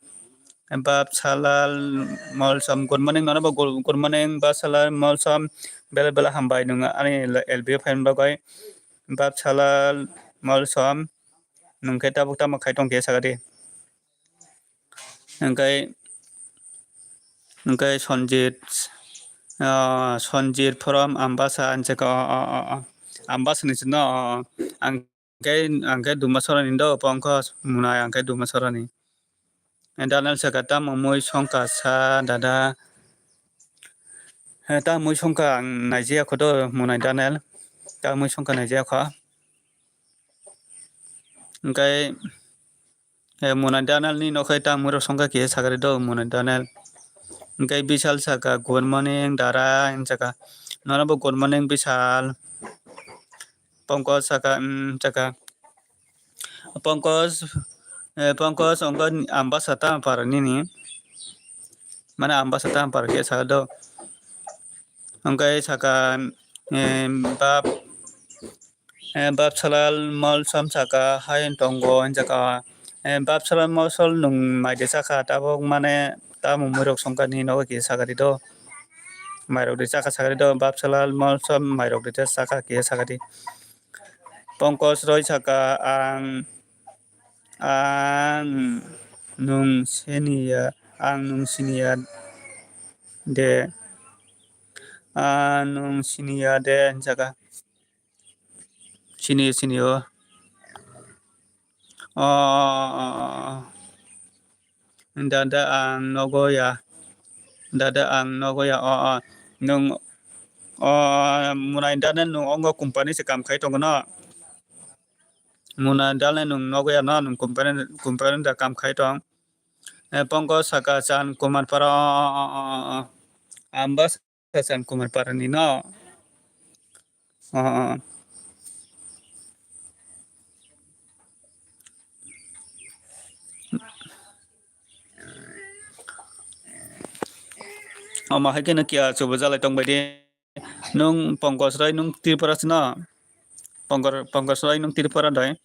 Bapsalal Molsom. Good morning, nono bo good, good morning, Basalal Molsom. Bela bela hambai nwng ani L B o phaini bagwi. Bapsalal Molsom. Nwng khe tabuk tamo khai tong khe sakadi. Hingke, hingke Sonjit, ah, Sonjit from Ambasa, ang se kha, ah, ah, ah, ah. Ambasa ni sino, ah, ah. Ang khe, ang khe Duma Sorani do, Pongkos Munai, ang khe Duma Sorani. Eh, Daniel saka, tamo mui songkha sa, dada. Eh, ta mui songkha, ang naijaya kho do, Munai Daniel. Ta mui songkha naijaya kho. Hingke, eh, Munai Daniel ni nokhe ta mui rok songkha khe sakari do, Munai Daniel. Hingke Bisal saka, "Good morning, dara," hinwi saka. Nono bo, "Good morning, Bisal." Pongkos saka, um, saka. Pongkos, eh, Pongkos, ongkha Ambasa ta para nini. Mane Ambasa ta para khe saka do. Hingke saka, eh, bap, eh, Bapsalal Molsom saka, "Hai tongo," hinwi saka. Eh, Bapsalal Molsom nwng maide sakha, tabuk mane tamo muirok songkha nini nogo kisa sakadi do. Mairok de chakha sakadi do, Bapsalal Molsom mairok de chakha kisa sakadi. Pongkos roi saka, ang Ang nwng siniya, ang nwng siniya de. Ang nwng siniya de, hinjaka. Sini, sini o. O, dada ang nogo ya. Dada ang nogo ya. O, o. Nwng, o, munai dada nwng ongo company se kam khai tongo no. Munai dada nwng nogo ya no, nwng company, company da kam khai tong. Eh, Pongkos saka Chan Kumar Para, o, o, o, o, o. Ang bas Chan Kumar Para ni no. O, o. Omo hai khe no kiya chubu jalai tong bai di. Nwng Pongkos Roy nwng Tripura se no. Pongkor-, Pongkos Roy nwng Tripura doi.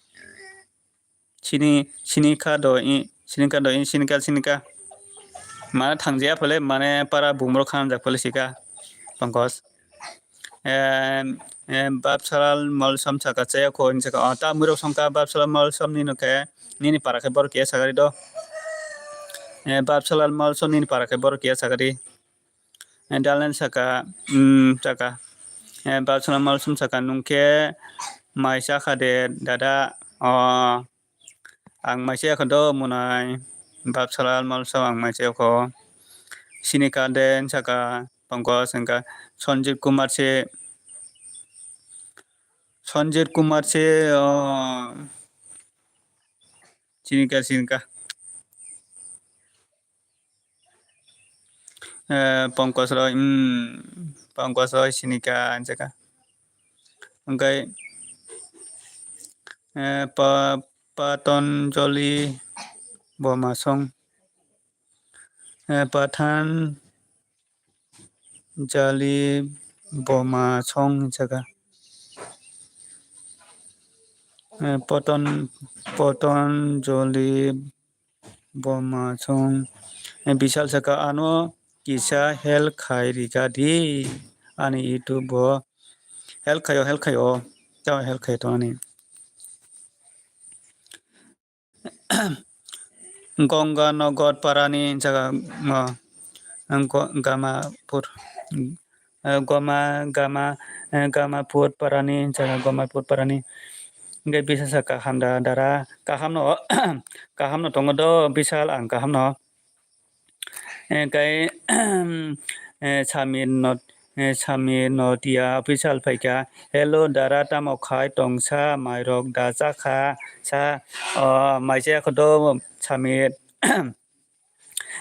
Sini, sini kha do i, sini kha do i, sini kha, sini kha. Mane thangjaya phale, mane para bumro khanjak phale sika, Pankaj. Em, em, Babsalal Molsom saka chaya kho, hinwi saka, o, ta mwrok songkha Babsalal Molsom nino khe, nini para khe borok kiya sakari do. Em, Babsalal Molsom nini para khe borok kiya sakari. Eh, Dalen saka, um, saka. Eh, Babsala Malsum saka, nung khe mai cha kha de, dada? O, ang mai cha kha do, munai. Babsala Malsum, ang mai cha kho. Sini kha de, saka, Pankaj, saka, Sanjib Kumar se, Sanjib Kumar se, o, sini kha, sini kha. Eh, Pankaj Roy, hmm, Pankaj Roy sini kha, hinjaka. Hwnkhe, eh, Pa-, Patanjali Bomasong, eh, Pathan Jali Bomasong, hinjaka. Eh, Patan-, Patanjali Bomasong, eh, Bishal saka, ano kisa help khai rika di, ani YouTube bo help khaio, help khaio, tao help khaio to ani. Ganga Nagar parani jaga, mo, Go-, Gamapur. Eh, Goma, Gama, eh, Gamapur parani, jaga Gomapur parani. Hingke bisa sa kaham da, dara, kaham no, kaham no tongo do, Bishal ang kaham no. Hingke, eh, Samir not, eh, Samir Notia official phaikha. Hello, dara, tamo khai tongsa, mairok da chakha, sa, o, mai chaya kho do, Samir.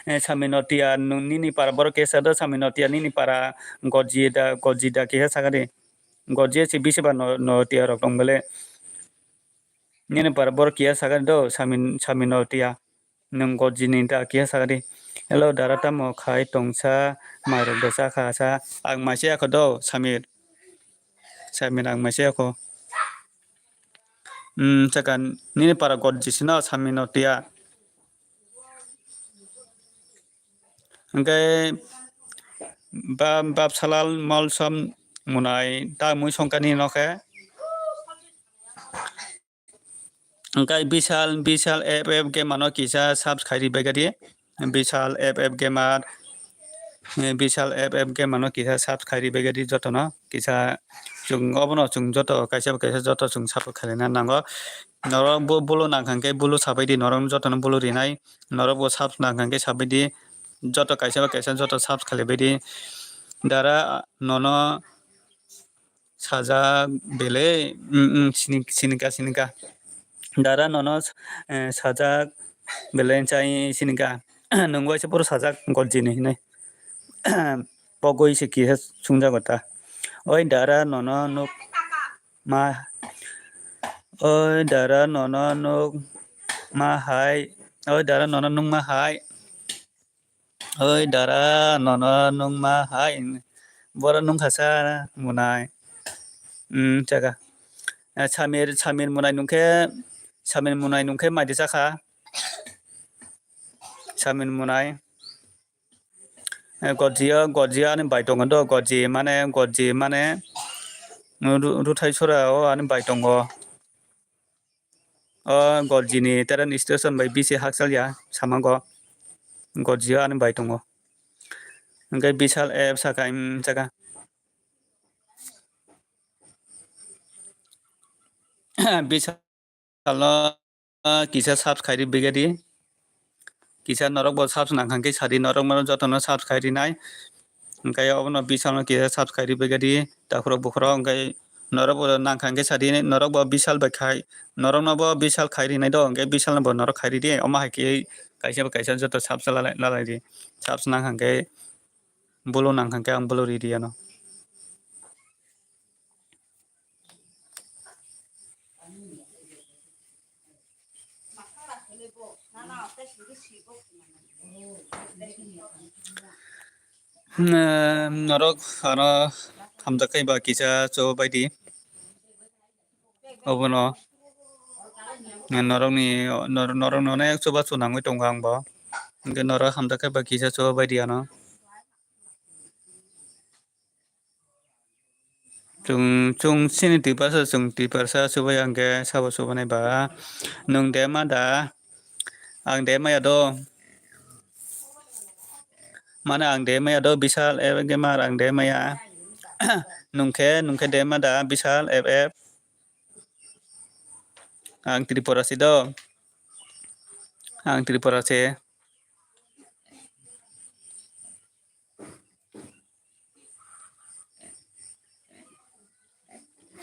Eh, Sami Notia, nung nini para borok kesa do, Sami Notia nini para Gojida, Gojida keha sakadi. Gojia si bisi ba no-, Notia rok tong bele. Nini para borok keha sakadi do, Sami, Sami Notia. Nung Gojini da keha sakadi. Hello, dara tamo khai tongsa, mairok da chakha sa. Ang mai chaya kho do, Samir. Samir ang mai chaya kho. Hmm, saka nini para Goji sino, Sami Notia. Hingke ba-, Babsalal Molsom munai ta mui songkani no khe. Hingke Bishal, Bishal F F Gamer no kisa subscribe bai gadi. Bishal F F Gamer, eh, Bishal F F Gamer no kisa subscribe bai gadi joto no. Kisa chwng obono chwng joto kaisa bai kaisa joto chwng support khlaina nango. Norok bo-, bulu nang kha khe bulu sabai di, norok joto no bulu rinai. Norok bo subs nang kha khe sabai di. Joto kaisa bai kaisa joto subs khlai bai di. Dara nono sajak belai, mm, mm, sini, sinika, sinika. Dara nono, eh, sajak belai chai sinika. Nung waisa puro sajak Goji ni hinui. Pogwi se kisa sungjago ta. Oi dara nono nuk ma, oi dara nono nuk ma hai, oi dara nono nuk ma hai. Oi dara nono nung ma hai, boro nung khasa munai. Hmm, chaka. Eh, Samir, Samir munai nung khe, Samir munai nung khe mai de chakha. Samir munai. Eh, Gojia, Gojia ani bai tongo do, Goji mane, Goji mane, ru-, ruthai sora o ani bai tongo. O Gorjini train station bai bisi hakchal ya, Samango. Gorjio ani bai tongo. Hwnkhe Bishal app saka, em, saka. Bishal no kisa subs khairi bigadi. Kisa norok bo subs nangkha khe sadi, norok no joto no subs khairi nai. Hwnkhe obono Bishal no kisa subs khairi bigadi, takhurok bukhurok, hwnkhe norok bo nangkha hwnkhe sadi, norok bo Bishal bai khai, norok no bo Bishal khairi nai do, hwnkhe Bishal no bo norok khairi di, omo hai khe kaisa bai kaisa joto subs lalai, lalai di. Subs nangkha hwnkhe bolo nangkha hwnkhe ang bolo ri di ano. Hmm, norok ano hamjakhe ba kisa cho bai di. Obono norokni, nor-, norokno onek chubachu nangwi tongo ang bo. Hwnkhe norok hamjakhe ba kisa chubabaidi ano. Chwng, chwng chini Tiprasa, chwng Tiprasa chubai hwnkhe sabo chubanai ba. Nwng de ma da? Ang de maya do. Mane ang de maya do, Bishal F F Gamer ang de maya. Nwng khe, nwng khe de ma da, Bishal F F? Ang Tripura se do. Ang Tripura se.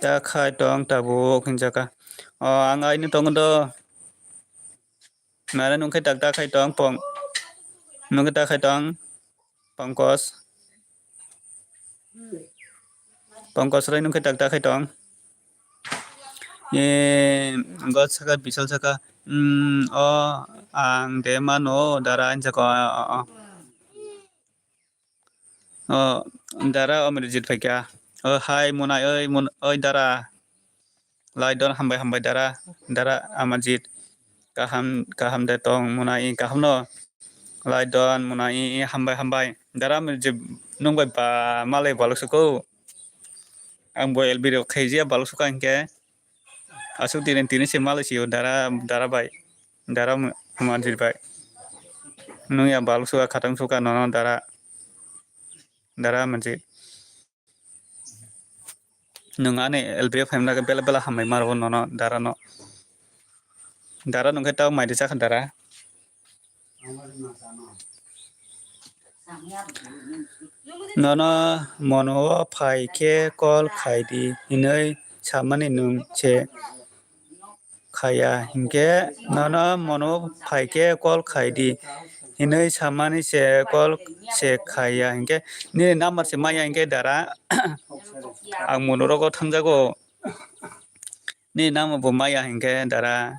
Ta khai tong tabuk hinjaka. O, ang aini tongo do. Mane nwng khe tak ta khai tong pong. Nwng khe ta khai tong. Pongkos. Pongkos rai nwng khe tak ta khai tong. E, gos saka, Bishal saka. Hmm, o, ang de mano, dara, ang saka, o, o, o. O, dara, o, Mirjit phaikha. O, hai, munai, oi, mun-, oi, dara. Lai don, hambai, hambai, dara, dara, Amarjit. Kaham, kaham de tong, munai, kaham no. Lai don, munai, hambai, hambai. Dara, Amarjit, nwng bai ba, malai balok suko. Ang bo L B rok khaijia balok suka hinkhe. Asuk tini, tini se malai sio, dara, dara bai. Dara, Amarjit bai. Nwng ya balok suka, khatang suka, nono, dara. Dara, Amarjit. Nwng ani L B o phaimani bagwi bela bela hambai ma rwo nono, dara no. Dara nwng khe tamo mai rwchak kha dara. Nono mono o phai khe call khai di hinwi samani nwng se khaiya hinkhe nono mono phai khe call khai di hinwi samani se call se khaiya hinkhe nini number se maya hinkhe dara ang mono rogo thangjago nini number bo maya hinkhe dara.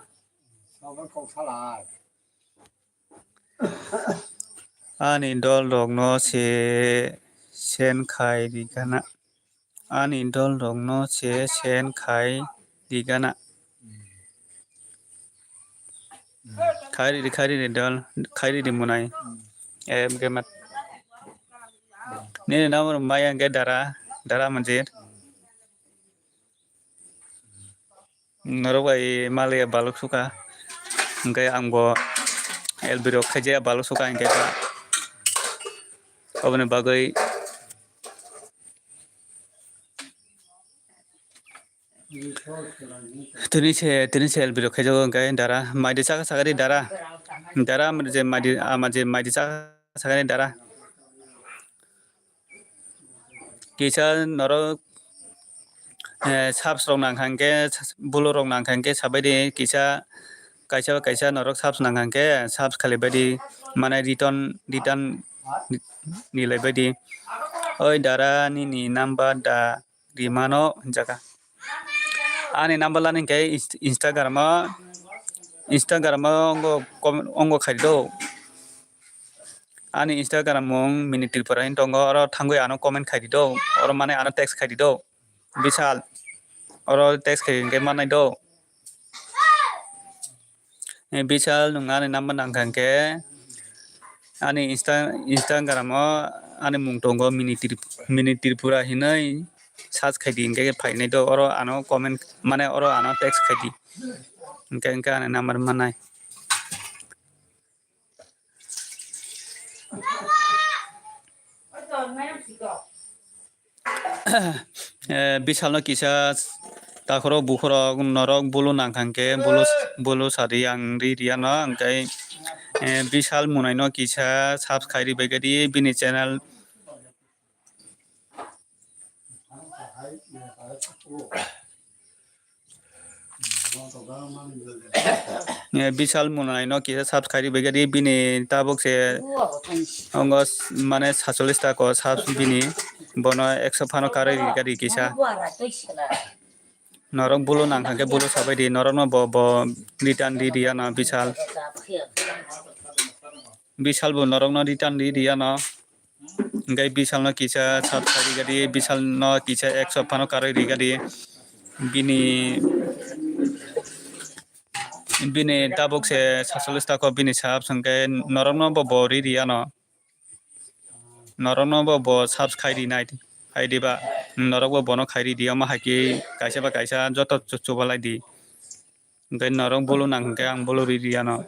Ani dol rokno se send khai di gana. Ani dol rokno se send khai di gana. Khai ridi, khai ridi dol, khai ridi munai. Em, ke mat. Nini number maya hinkhe dara, dara Amarjit. Norok bai maliya balok suka. Hinkhe ang bo L B rok khaijaya balok suka hinkhe ta. Oboni bagwi tini se, tini se L B rok khaijago hinkhe dara. Maidi chakha sakari dara. Dara Amarjit maidi, Amarjit maidi chakha sakani dara. Kisa norok, eh, subs rok nang kha hinkhe, bolo rok nang kha hinkhe sabai di kisa kaisa kaisa norok subs nang kha hinkhe subs khali bai di mane return, return ni lai bai di. Oi dara nini number da rimano hinjaka. Ani number lani hinkhe inst-, Instagram o, Instagram o ongo com-, ongo khai di do. Ani Instagram mung Mini Tripura hin tongo, oro thangwi ano comment khai di do, oro mane ano text khai di do. Bishal, oro text khai hinkhe mannai do. Eh, Bishal nwng ani number nang kha hinkhe ani Insta-, Instagram o ani mung tongo Mini Trip-, Mini Tripura hinwi search khai di hinkhe phainai do, oro ano comment mane oro ano text khai di. Hwnkhe, hwnkhe ani number manai. Eh, Bishalno kisa takhorok bukhorok norok bulu nangkha hwnkhe bulu, bulu sadi ang ri riyano, hwnkhe, eh, Bishal Munaino kisa subscribe bai kadi bini channel. Eh, Bishal Munaino kisa subscribe bai kadi bini tabuk se ongo s-, mane sacholis ta ko subs bini bono ekso phano karwi ri kadi kisa. Norok bulu nangkha khe bulu sabai di, norokno bo, bo return ri riyano Bishal. Bishal bo norokno return ri riyano. Hwnkhe Bishalno kisa subscribe ri kadi, Bishalno kisa ekso phano karwi ri kadi. Bini, bini tabuk se sacholis ta ko bini subs hwnkhe norokno bo, bo ri riyano. Norokno bo, bo subs khai rinai, hai diba? Norok bo bono khai ridi, omo hai khe kaisa ba kaisa joto chu-, chubalai di. Hwnkhe norok bulu nang hwnkhe ang bulu ri riyano.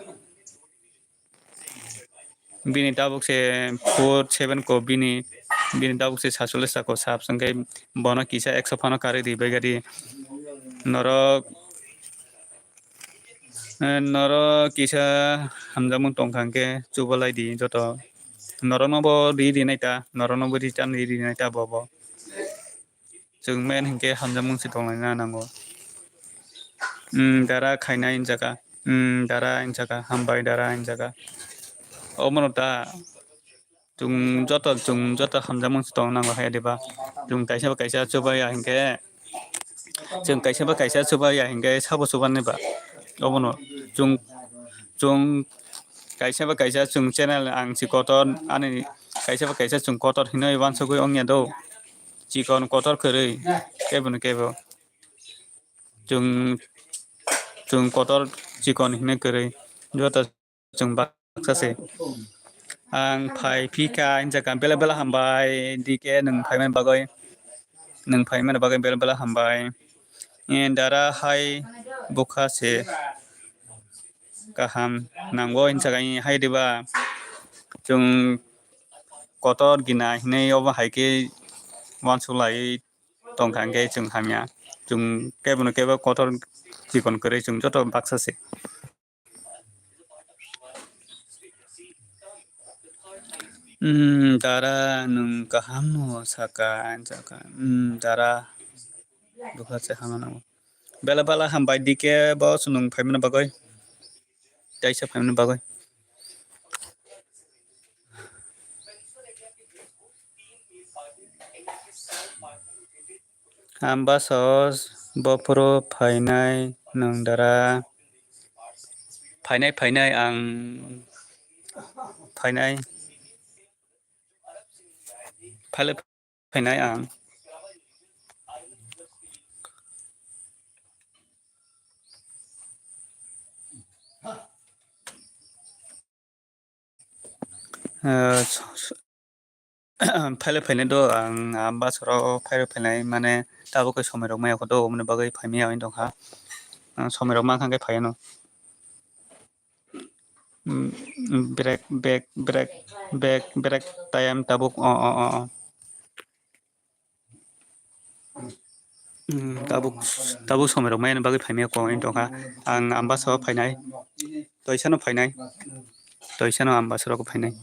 Bini tabuk se four seven ko bini, bini tabuk se sacholis ta ko subs hwnkhe bono kisa ekso phano karwi ri bai kadi. Norok Eh, norok kisa hamjakmung tongkha hwnkhe chubalai di joto. Norokno bo ri rinai ta, norokno bo return ri rinai ta bo bo. Chwng men hwnkhe hamjakmung se tonglaina nango. Hmm, dara khainai hinjaka. Hmm, dara hinjaka, hambai dara hinjaka. Omono ta. Chwng joto, chwng joto hamjakmung se tong nango hai diba? Chwng kaisa ba kaisa chuba ya hinkhe, chwng kaisa ba kaisa chuba ya hinkhe sabo chuba nai ba? Obono chwng, chwng kaisa ba kaisa chwng channel ang si kotor ani kaisa ba kaisa chwng kotor hinwi uansugwi wngya do. Chikon kotor kwrwi kebo no kebo. Chwng, chwng kotor chikon hinwi kwrwi joto chwng baksa se. Ang phai phika hinjaka bela bela hambai D K nwng phaimani bagwi, nwng phaimani bagwi bela bela hambai. Eh, dara hai bukha se kaham nango hinjaka hai diba chwng kotor gina hinwi obo hai khe uansukhlai tongkha hwnkhe chwng hamya. Chwng kebo no kebo kotor chikon kwrwi chwng joto baksa se. Hmm, dara nwng kaham no saka, saka. Hmm, dara bukha se hamya nango. Bela bela hambai D K bo chwng phaimani bagwi. Taisa phaimani bagwi. Ang bus o bophuru phainai nwng dara. Phainai, phainai ang phainai. Phaile phainai ang. Eh, s-, s-, phaile phainai do ang, ah, bus o phaile phainai mane tabuk khe somoi rok maya kho do, oboni bagwi phaimaya wng tongkha. Ah, somoi rok mankha khe phaiano. Mm, mm, brake, brake, brake, brake, brake time tabuk, o, o, o, o. Mm, tabuk, tabuk somoi rok maya bagwi phaimaya kho wng tongkha. Ang Ambasa o phainai, toisano phainai, toisano Ambasa rok phainai.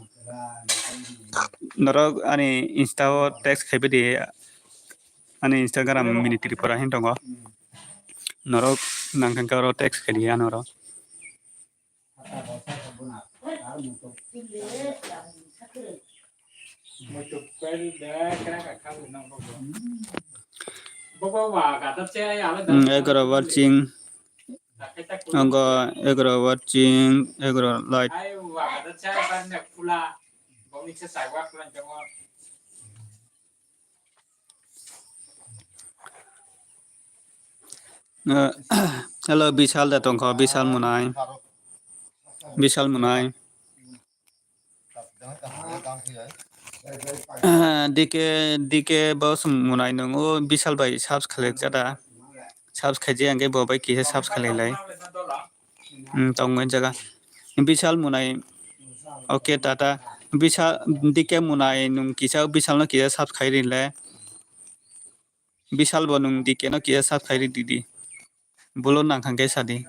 Norok ani Insta o text khaibai di, ani Instagram Mini Tripura hin tongo. Norok nangkha khe oro text khai di ano oro. Hmm, egarobar ching. Ego egarobar ching, egaro light. Eh, hello, Bishal da tongkho, Bishal Munai. Bishal Munai. D K, D K bo Munai nung o Bishal bai subs khlai jada. Subs khaijak hwnkhe bo bai kisa subs khlai lai. Hmm, tongo jaga. Bishal Munai. Okay, tata. Bishal, D K Munai, nwng kisa Bishal no kisa sub khai ri le. Bishal bo nwng D K no kisa sub khai ri di di. Bulo nang kha khe sa di.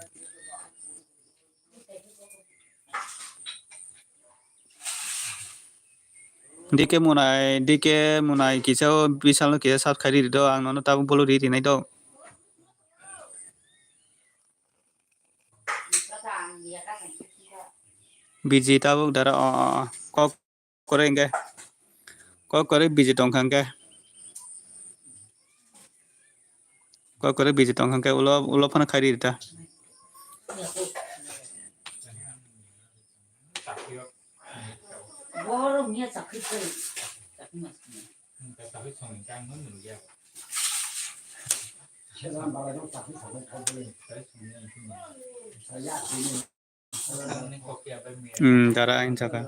D K Munai, D K Munai kisa o Bishal no kisa sub khai ri di do, ang nono tabuk bulo ri ri nai do. Biji tabuk dara, o, o, o. Kok kore hingke. Kok kore biji tong kha hingke. Kok kore biji tong kha hingke ulo, ulo phano khai ri ta. Hmm, dara ain saka.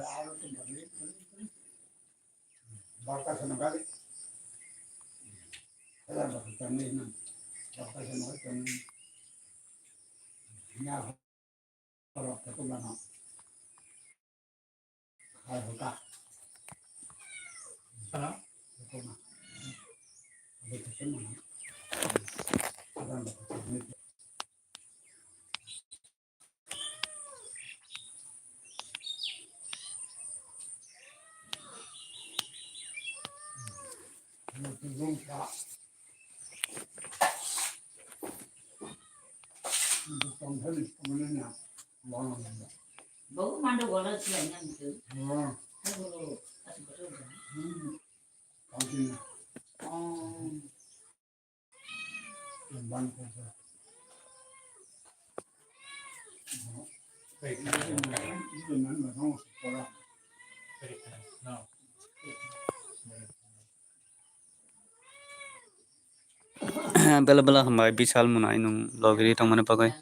Bela bela hambai Bishal Munai nwng logiri tongmani bagwi.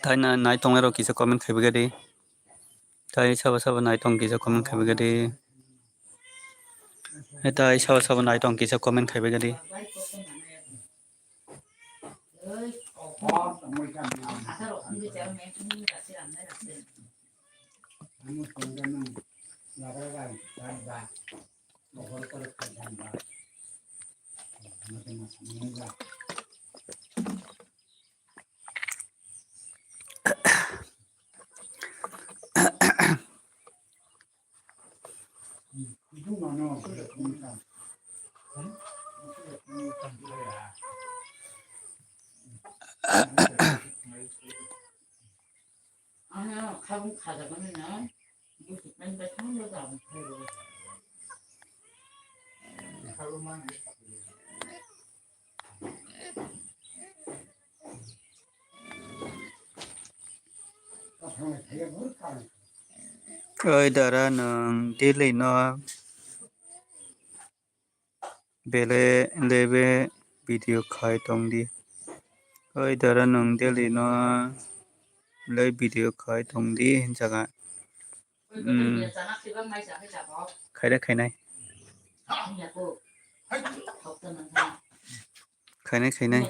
Tai na nai tongnai rok kisa comment khaibai di. Tai sabo sabo nai tong kisa comment khaibai di. Tai sabo sabo nai tong kisa comment khaibai di. Oi dara, nwng daily no bele lebe video khai tong di. Oi dara, nwng daily no le video khai tong di hinjaga. Hmm. Khaire khainai. Khainai khainai.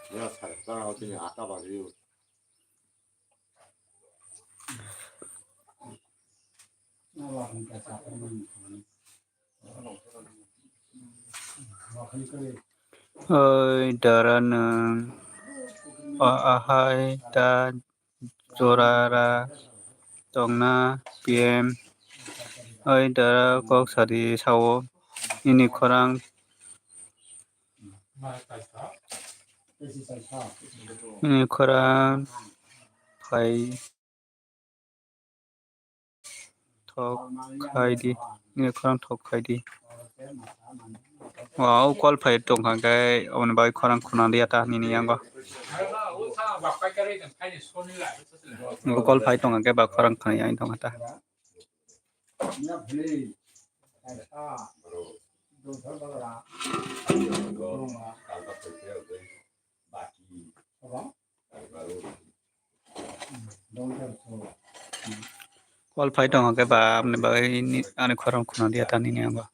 Ya, sar, sar, tini ata bari. Oi, dara nwng, o ahai ta jora ra tongna P M. Oi, dara kok sadi sao, nini khorang, nini khorang phai. Thok khai di. Nini khorang thok khai di. Wow, call phai tong kha khe, aboni bagwi khorang khuna liya ta nini yango. Bo call phai tong kha khe ba khorang khuna yang tong kha ta. Call phai tong khe ba, aboni bagwi ni, ani khorang khuna liya ta nini yango.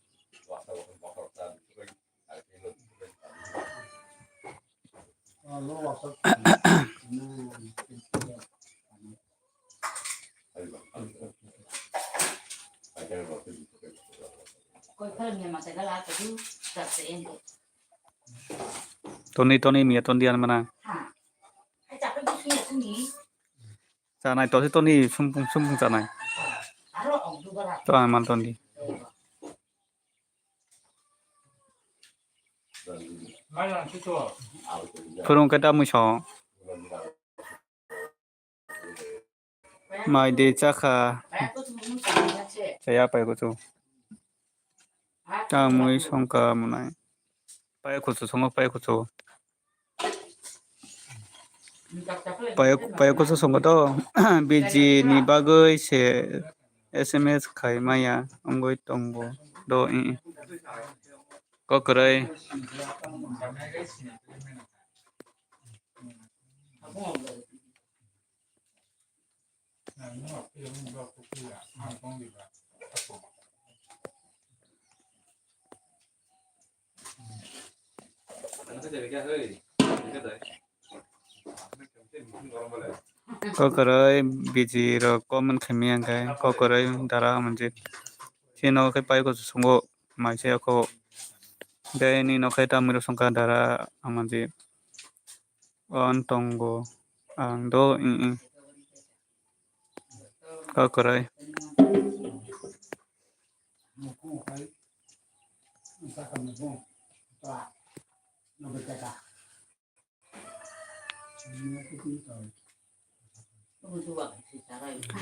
Toni, toni, miya toni, ano mana. Chanai, tosi toni, sumpung, sumpung chanai. To ang mal toni. Phurung khe ta mui song. Mai de chakha. Chaya pai kuchu. Ta mui songka munai. Pai kuchu songo pai kuchu. Pai, pai kuchu songo to. B G ni bagwi se S M S khai maya wngwi tongo do. Kokroi. Kokroi B G rok comment khaimaya hwnkhe kokroi dara manjak. Chini nogo khe pai kuchu songo maisa yokho. Tei nini nokhe tamni rok songkha dara manjak. On tongo ang do ing ing. Kokroi.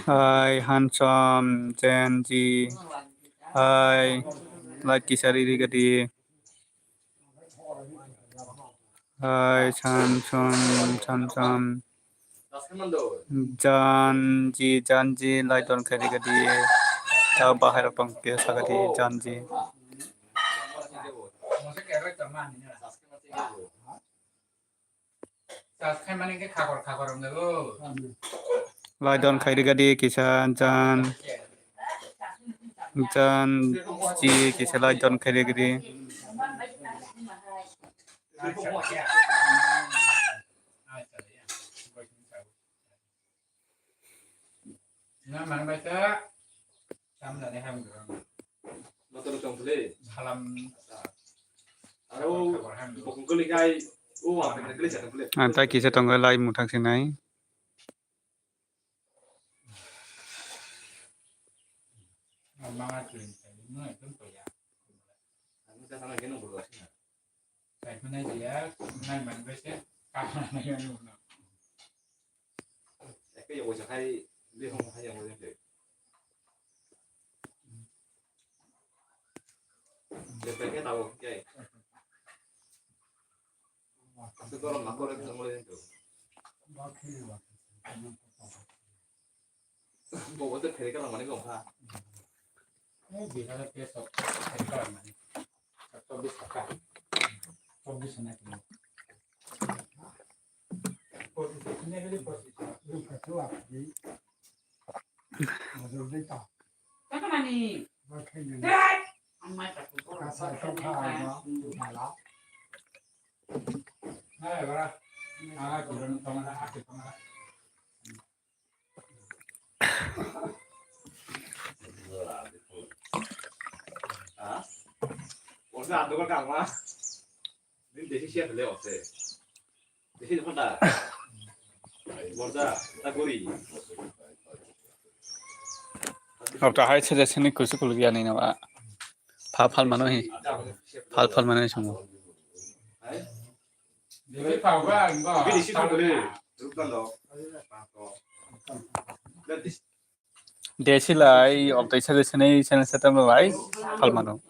Hai, handsome, Gen Z. Hai, like kisa riri gadi. Hai, handsome, handsome. Gen Z, Gen Z, like don khairi gadi. Ta bahai rok tong khe sagadi, Gen Z. Lai don khairi gadi kisa jan, jan ji kisa lai don khairi gadi. Motor tong phle. Salam. Aro bokong kwlwi kai o ang kwlwi sa kwlwi. Ang tai kisa tongo lai muthang sinai. Mama kwlwi sai no ekdom toya. Ang ta sana keno bolo asina. Sai mana dia, nai man bese, kamana yang no. Ekhe yokwaisa khai, bihong hai yang wajak de. Jepeke tabo khe. Aswk gorom ma kore thangmani to. Bobo to phere kana mani gong kha. Rok ta hai sede sini kusu kuluk ya ni nama. Phal phal mano hi. Phal phal mano hi songo. Desi lai obtai sede sini sene setam lai phal mano.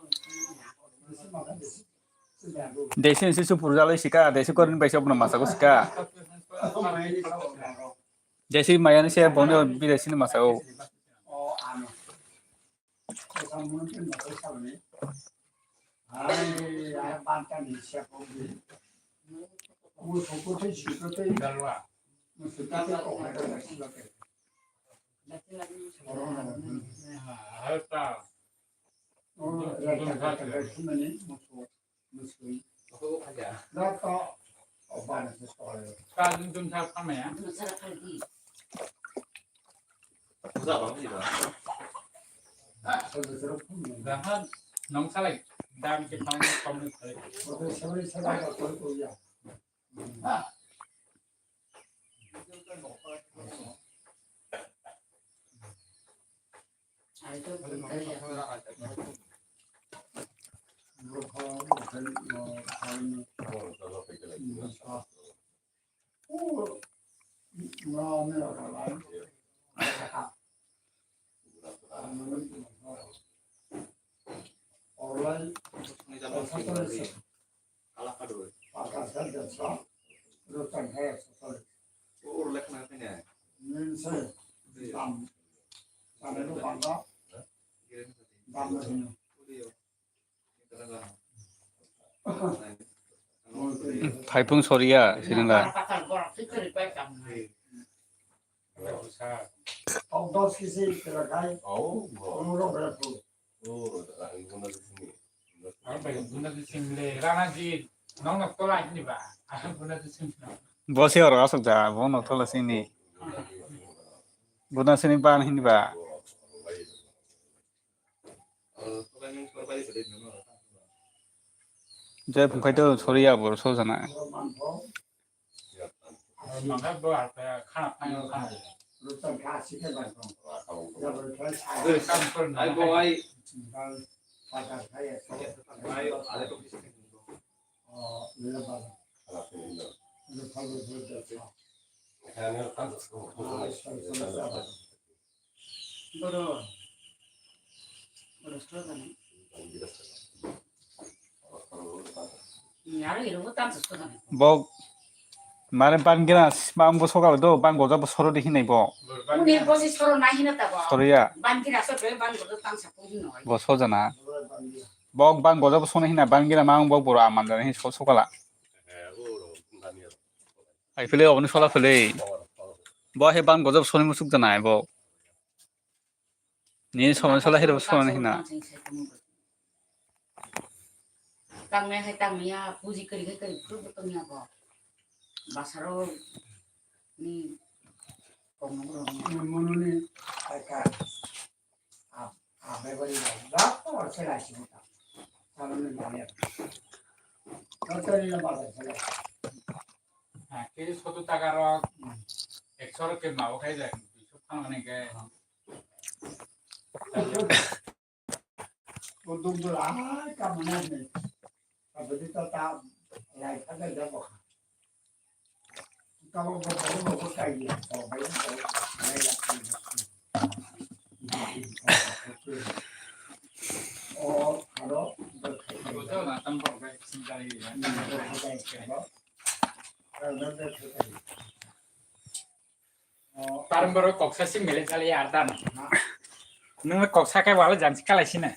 Desi ni sisu purja lai sika, desi korin bai se obno masa ko sika. Desi maya ni se bono bidesi ni masa o. Nong salai dam ke pang kom ni salai. Phaipung soria sinila. Bo se oro asok ja, bo no thola sini. Bo na sini ban hini ba. Je phungkhai to soriya bo so jana. Bodo. Bodo sojana. Ni aro iro bo tamsa sojana. Bok mare ban gina bang bo sokal do bang goja bo soro di hinai bo. Uni bo si soro na hina ta bo. Soriya. Ban gina so do ban goja tamsa ko hino. Bo sojana. Bok bang goja bo sona hina ban gina mang bok boro aman jana hin so sokala. Ai phele oboni sola phele. Bo he ban goja bo soni musuk jana ai bo. Ni somoi sola hero sona hina. Tangnai hai tangmaya, puji kari hai kari phuru bo tongya bo. Basaro ni kongno bo rongya. Mononi aika. Ab-, abe bari ba. Ba to se la si ta. Salon ni ba ya. Hotel ni ba ba se la. Ha, ke soto taka rok. Ekso rok ke mao khai jai. Bisu phang ni ke. Untung dul ai kam mana ni. Abadi ta ta lai ta ta ja bo. Ta bo bo bo bo kai ya. Bo bo bo lai ya. O, hello. Bo to na tam bo bai sin jai ya. Parang baru koksa si milik kali ya artan. Nung koksa kai wala jansi kalai sini.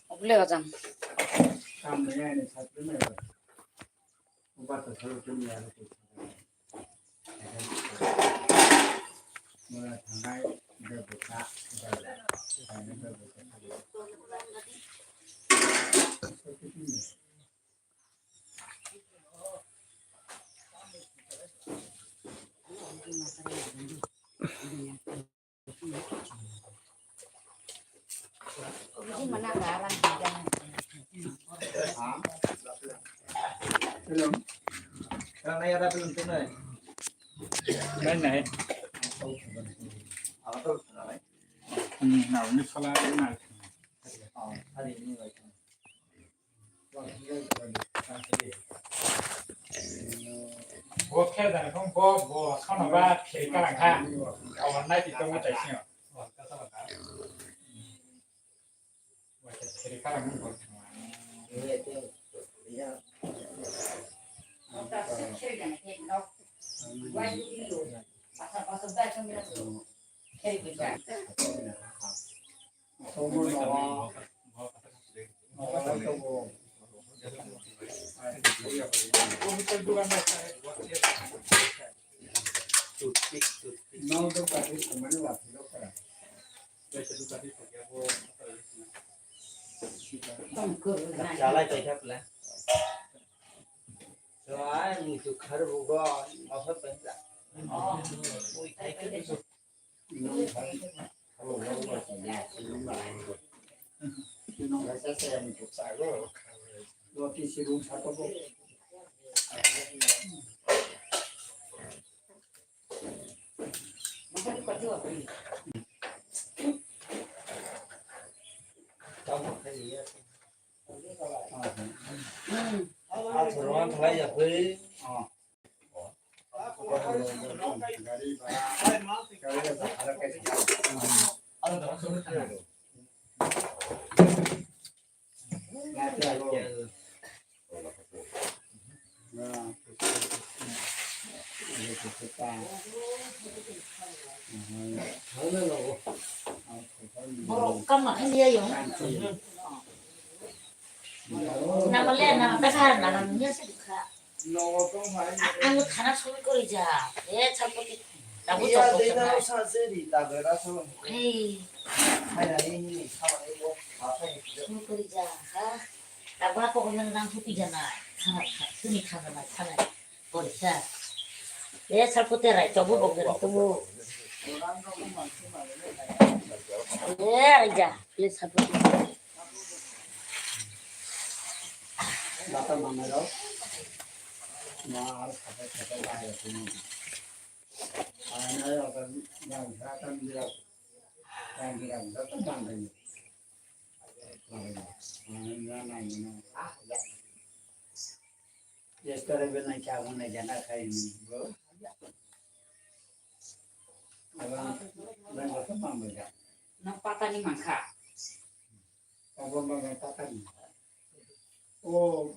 Ogle ojang. Bo khe da kong bo bo sono ba phiri karang kha. Awar nai ti tongo tai sing. Bo khe phiri karang bo. Chalai paikha pla. So ai muitu kharu bugo, masa paikha. Mui khai khe. Borok kamma khe liya yong. Nama le nama kasa nama niya se dukha. Ang khana sumi kori ja. E chapoti. Tabu chapoti. Ei. Sumi kori ja. Ha. Tabu ako nang nang sumi jana. Khana sumi khana khana. Porikha. E salpute rai chobo bokdari tubu. E rai ja, please salpute. Bata manai rok. Ma ar khata khata bai rok ni. Ai nai rok dan khata ni rok. Dan khata ni rok dan bai. Ai na nai ni. Ah, ya. Restaurant bai nai cha wngnai jana khai ni bro. Abang nang kata mang bai ja. Nang patani mangkha. Abang mang patani. O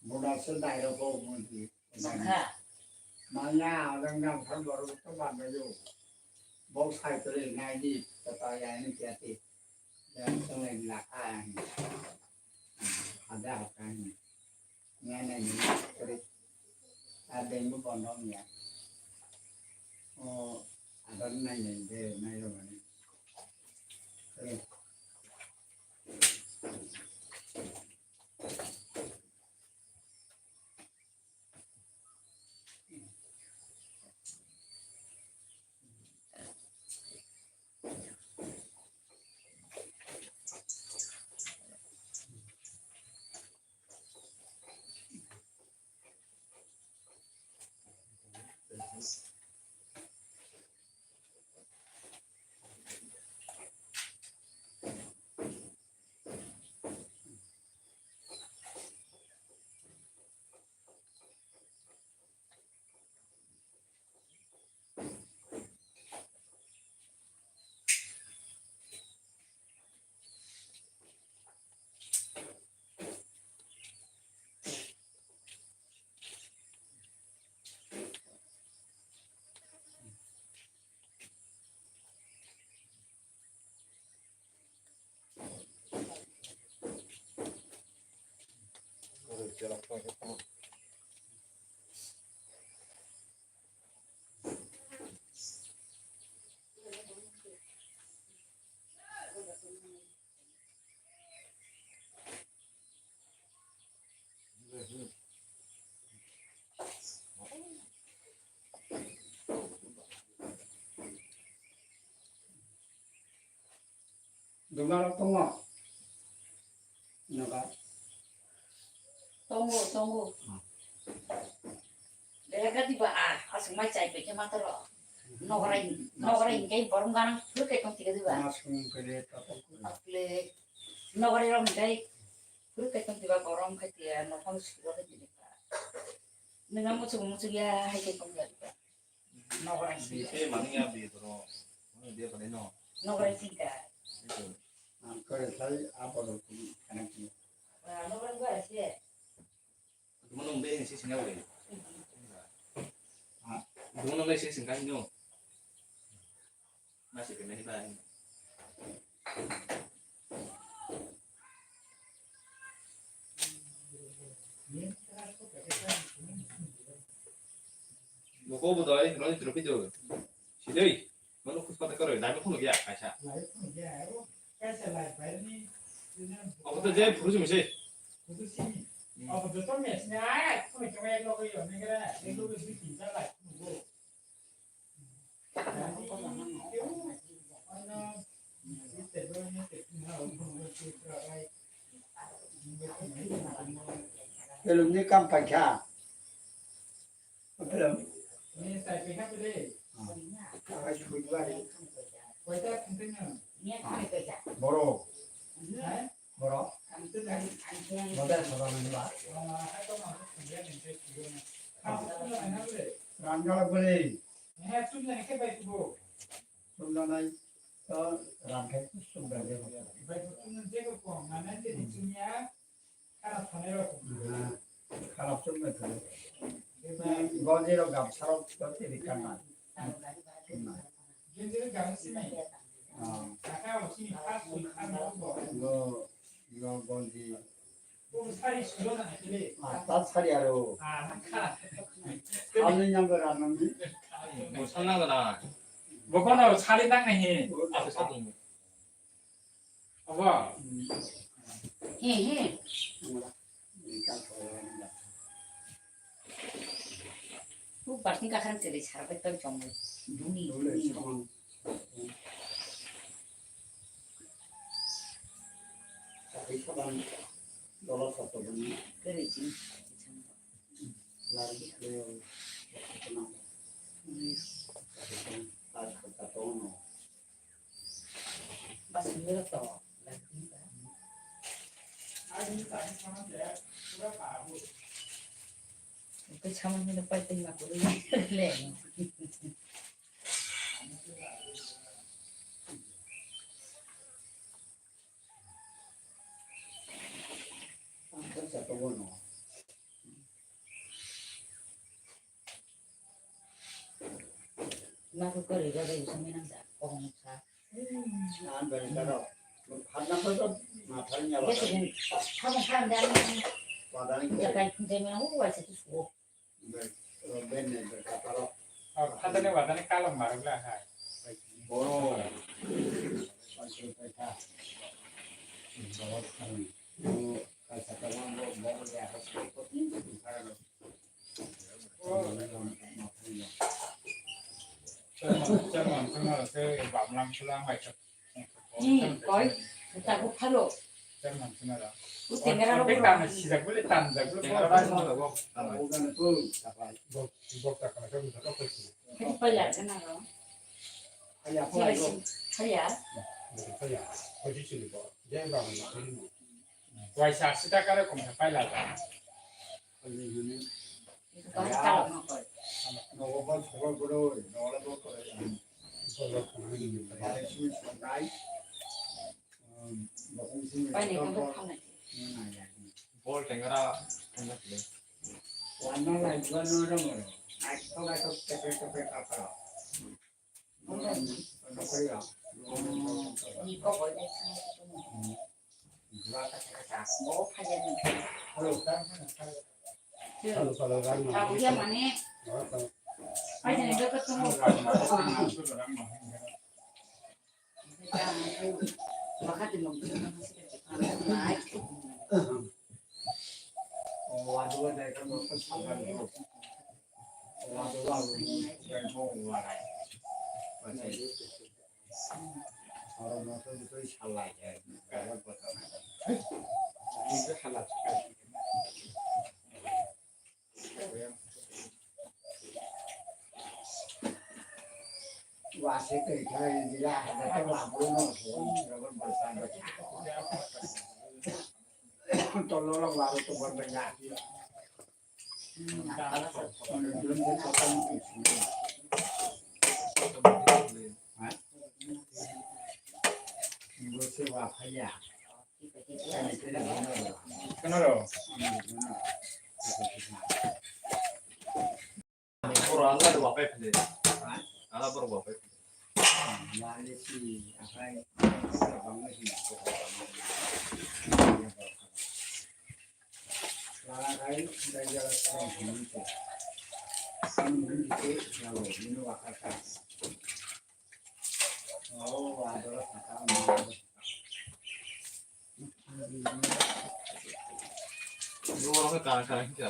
bona se dai ro ko mo di. Mangkha. Mangya abang nang thang boro to mang bai yo. Bok sai to le nai di kata ya ni kya ti. Ya to le la kha. Ada apa ni. Nai nai ni kore. A dengbo bono ya. O adon nai nai de nai ro mani. Kore. Dumarok tongo. Noka. Tongo, tongo. Hmm. Belai gadi ba, ah, aswk mai chai pekhe mataro. Nograi, nograi hingke borom ganang phuru kai tong tiga diba. Mas kung pele tapok. Apple. Nograi rok hingke phuru kai tong tiba borom khai tiya, nokhang suwa de diba. Nunga muchung muchung ya, hai kai tong ya diba. Nograi singka. Bise mani ya bi toro. Mani dia pada no. Nograi singka. Itu. Ang kore sai apa do kuni kana kini. Ah, nograi gua sih. Itu mana umbe sih singka we. Ah. Itu mana umbe sih singka no. Masih kena hiba. Boko budai, roni trophy do. Sidai, mano khus pata karo, dai phone gya, kaisa. Obo to je phuru simi se. Hmm. Belum ni kam paikha. Belum. Borok. Borok. Model soda nang ba. Rangkala bwrwi. Sumnanai to rangkhe sumnanai. Kharap sumnai to. Gonjirok gamsarok to tiri kanai. Go, go gonji. Ah, ta sari aro. Ani nyambe ranami. Bokono sari nang nahi. Abo. He, he. Buk basing kakharang tiri sarbai tong chongmai. Duni, duni. Sakhi saban dolo sotobani. Kere chini. Lari kere. Sakhi saban. Sakhi saban. Sakhi saban. Basing dolo to. Lari kere. Ito sama nila pa ito yung ako rin. Ang sa to no. Naku kari gari usami nang sa, kong sa. Ang beri karo. Hadna ko to, mathal nya. Yes, yes. Kamu kan dan. Wadani ko. Ya kan, kunci mana, oh, wajah tu suwo. Phatani watani kalam marok le hai. Chairman, chairman, chairman, se bamlang sulang bai. Ni, koi, ta bu phalo. Chairman, chairman. Bu tengera ro. Tan sijak bole tan jak bole. Tengera ro. Bok, bok ta kana kan ta ko. Kani paya kana ro. Paya, paya. Paya. Paya. Ko ji chili ko. Jai ba ma. Waisa sita kare kom ta paya la. Bol tengera. Kenaro? Borok ala borok wapai phai. Ala borok wapai phai. Borok khe kana kana khe.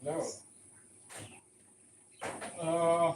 Hello. Uh,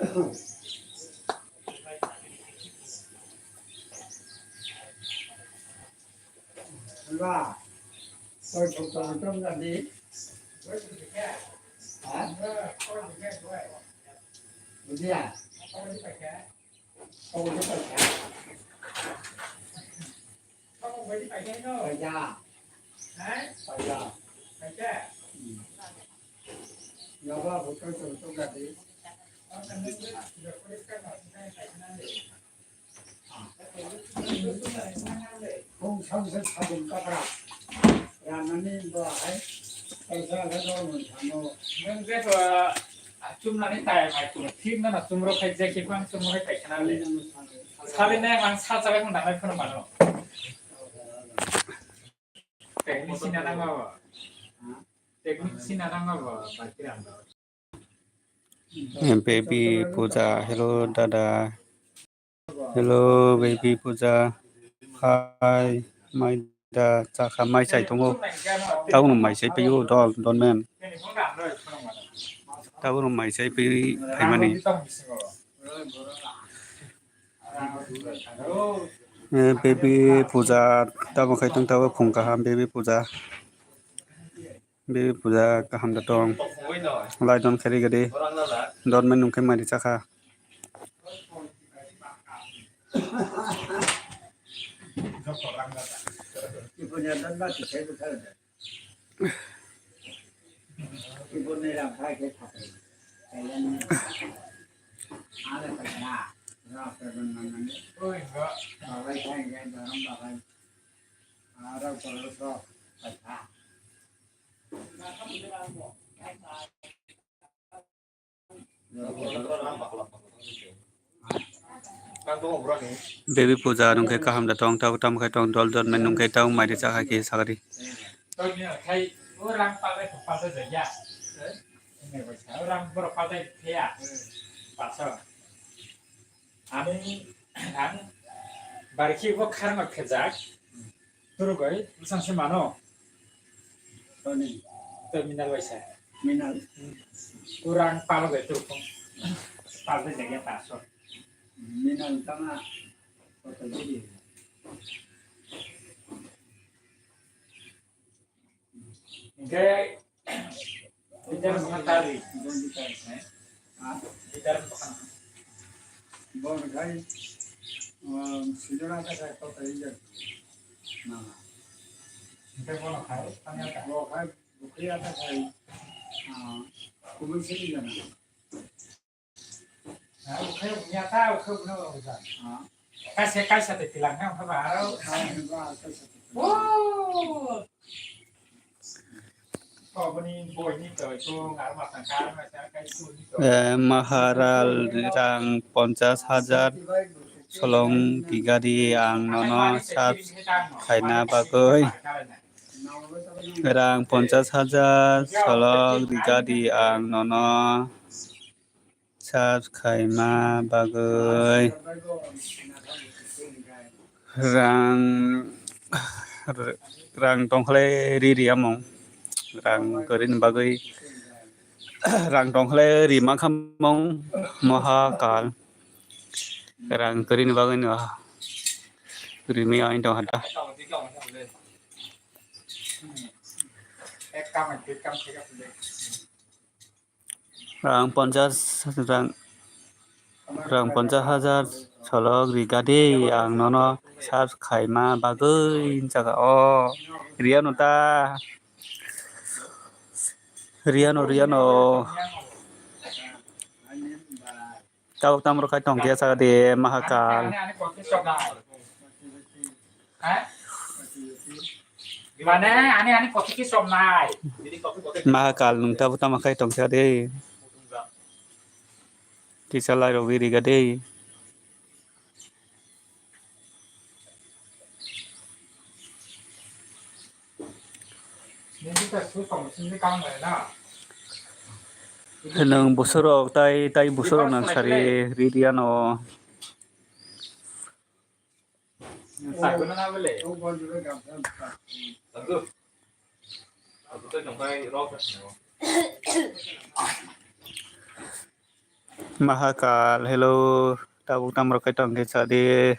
Ba, koi thum tong tong ga di. Ha? Bujiya? Koi thum tong ga. Paisa. Paisa. Hmm. Ya ba, koi thum tong ga di. Kung samsek sabun kapra. Ranani bo hai. Kaisa khe dol mun thangno. Nwng je to, ah, chumnani tai mai kuno thik nana chumro khai je kiphang chumro khai kaisa na le. Sali nai ang sa chabai mun danai phano mano. Technique sina nang abo. Technique sina nang abo, Bakiram. Baby Puja, hello dada. Hello, Baby Puja. Hi, mai da chakha mai chai tongo. Tabukno mai chai paio dol, dol men. Tabukno mai chai pai phaimani. Eh, Baby Puja, tamo khai tong tabo phung kaham Baby Puja. Baby Puja kaham da tong. Lai don kheri gadi. Don men nungkhe mai chakha. Baby Puja nungkhe kaham da tong, tabo tamo khai tong, dol dol men nungkhe tabo mai de chakha khe sakadi. Ani ang barikhi bo kharma khejak. Turugoi bwsang se mano. Toni. Tei minal bai sa. Minal. Kurang palo bai turukung. Palo bai jagya paso. Minal tama. Koto jadi. Hingke leader bwkha tari. Leader bwkha. Bon khai, um, senior ata khai kota leader. Mama. Hingke bono khai, tanya ta. Bo khai, bukri ata khai, ah, kubui sini jana. Kaisa kaisa tei tilang khe wngkha ba aro. Oh. Oboni boini toi tung aro masang kar masang kai suri toi. Eh, Maharal rang ponchas hajar solong rigadi ang nono sab khaina bagwi. Rang ponchas hajar solok rigadi ang nono sab khaima bagwi. Rang, rang tongkhlai ri ri amung. Rang kwrwini bagwi. Rang tongkhlai ri mankha mung moha kal. Rang kwrwini bagwi no rimwi ain tong hada. Rang ponchas, rang, rang ponchas hajar solok rigadi ang nono sab khaima bagwi jaga o riya no ta riya no riya no. Tabuk tamo rok khai tong khe saka de mahakal. Mane ani ani kotiki somnai. Mahakal nung tabuk tamo khai tong khe de. Kisa lai rok wi riga de. Nwng busurok tai, tai busurok nang sari ri di ano. Mahakal, hello. Tabuk tamo rok kaitor hwnkhe chadi.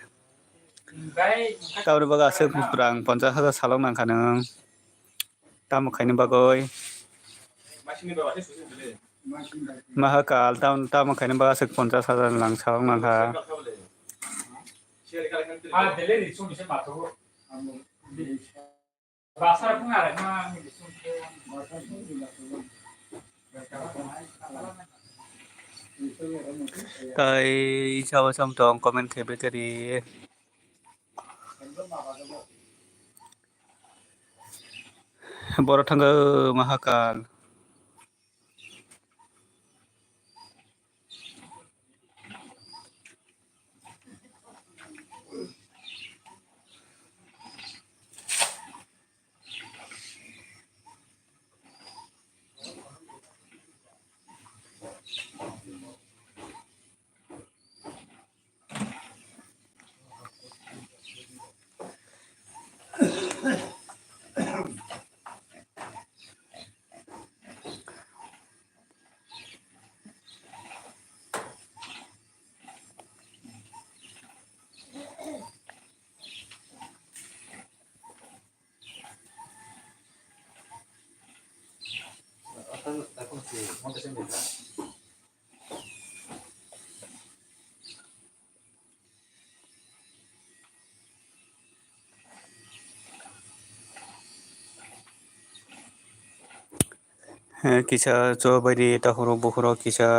Tamoni bagwi aswk rang ponchash hajar salok nangkha nwng. Tamo khaini bagwi? Mahakal, tam-, tamo khaini bagwi aswk ponchash hajar lang salok nangkha. Tai chao cham tong comment khe bwkha ri. Borok thangkha Mahakal. He, kisa chubaidi takhurok bukhurok kisa,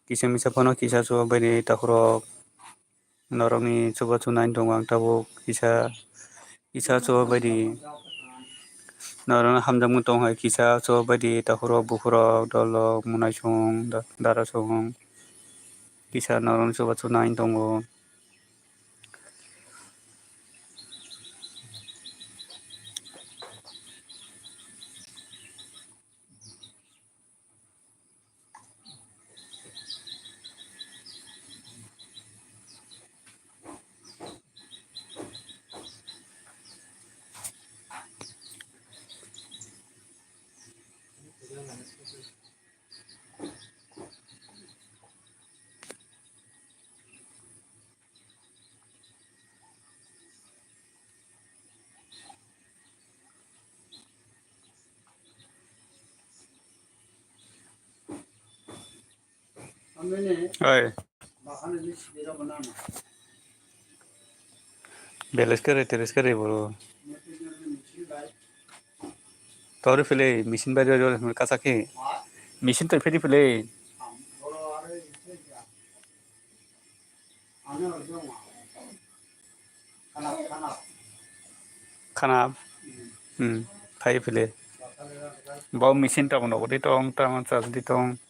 kisa misa phano kisa chubaidi takhurok. Norokni chubachu nai tongo ang tabuk kisa, kisa chubaidi. Norokno hamjakmung tong hai kisa chubaidi takhurok bukhurok dolok mwnaisong da-, darasong. Kisa norokno chubachu nai tongo. Oi. Beles kere, teres kere, boro. Tori pele, machine bai ro, ro, kasa ke. Machine to pele pele. Khana. Hmm. Phai pele. Bo machine to no, di tong, tang, charge di tong.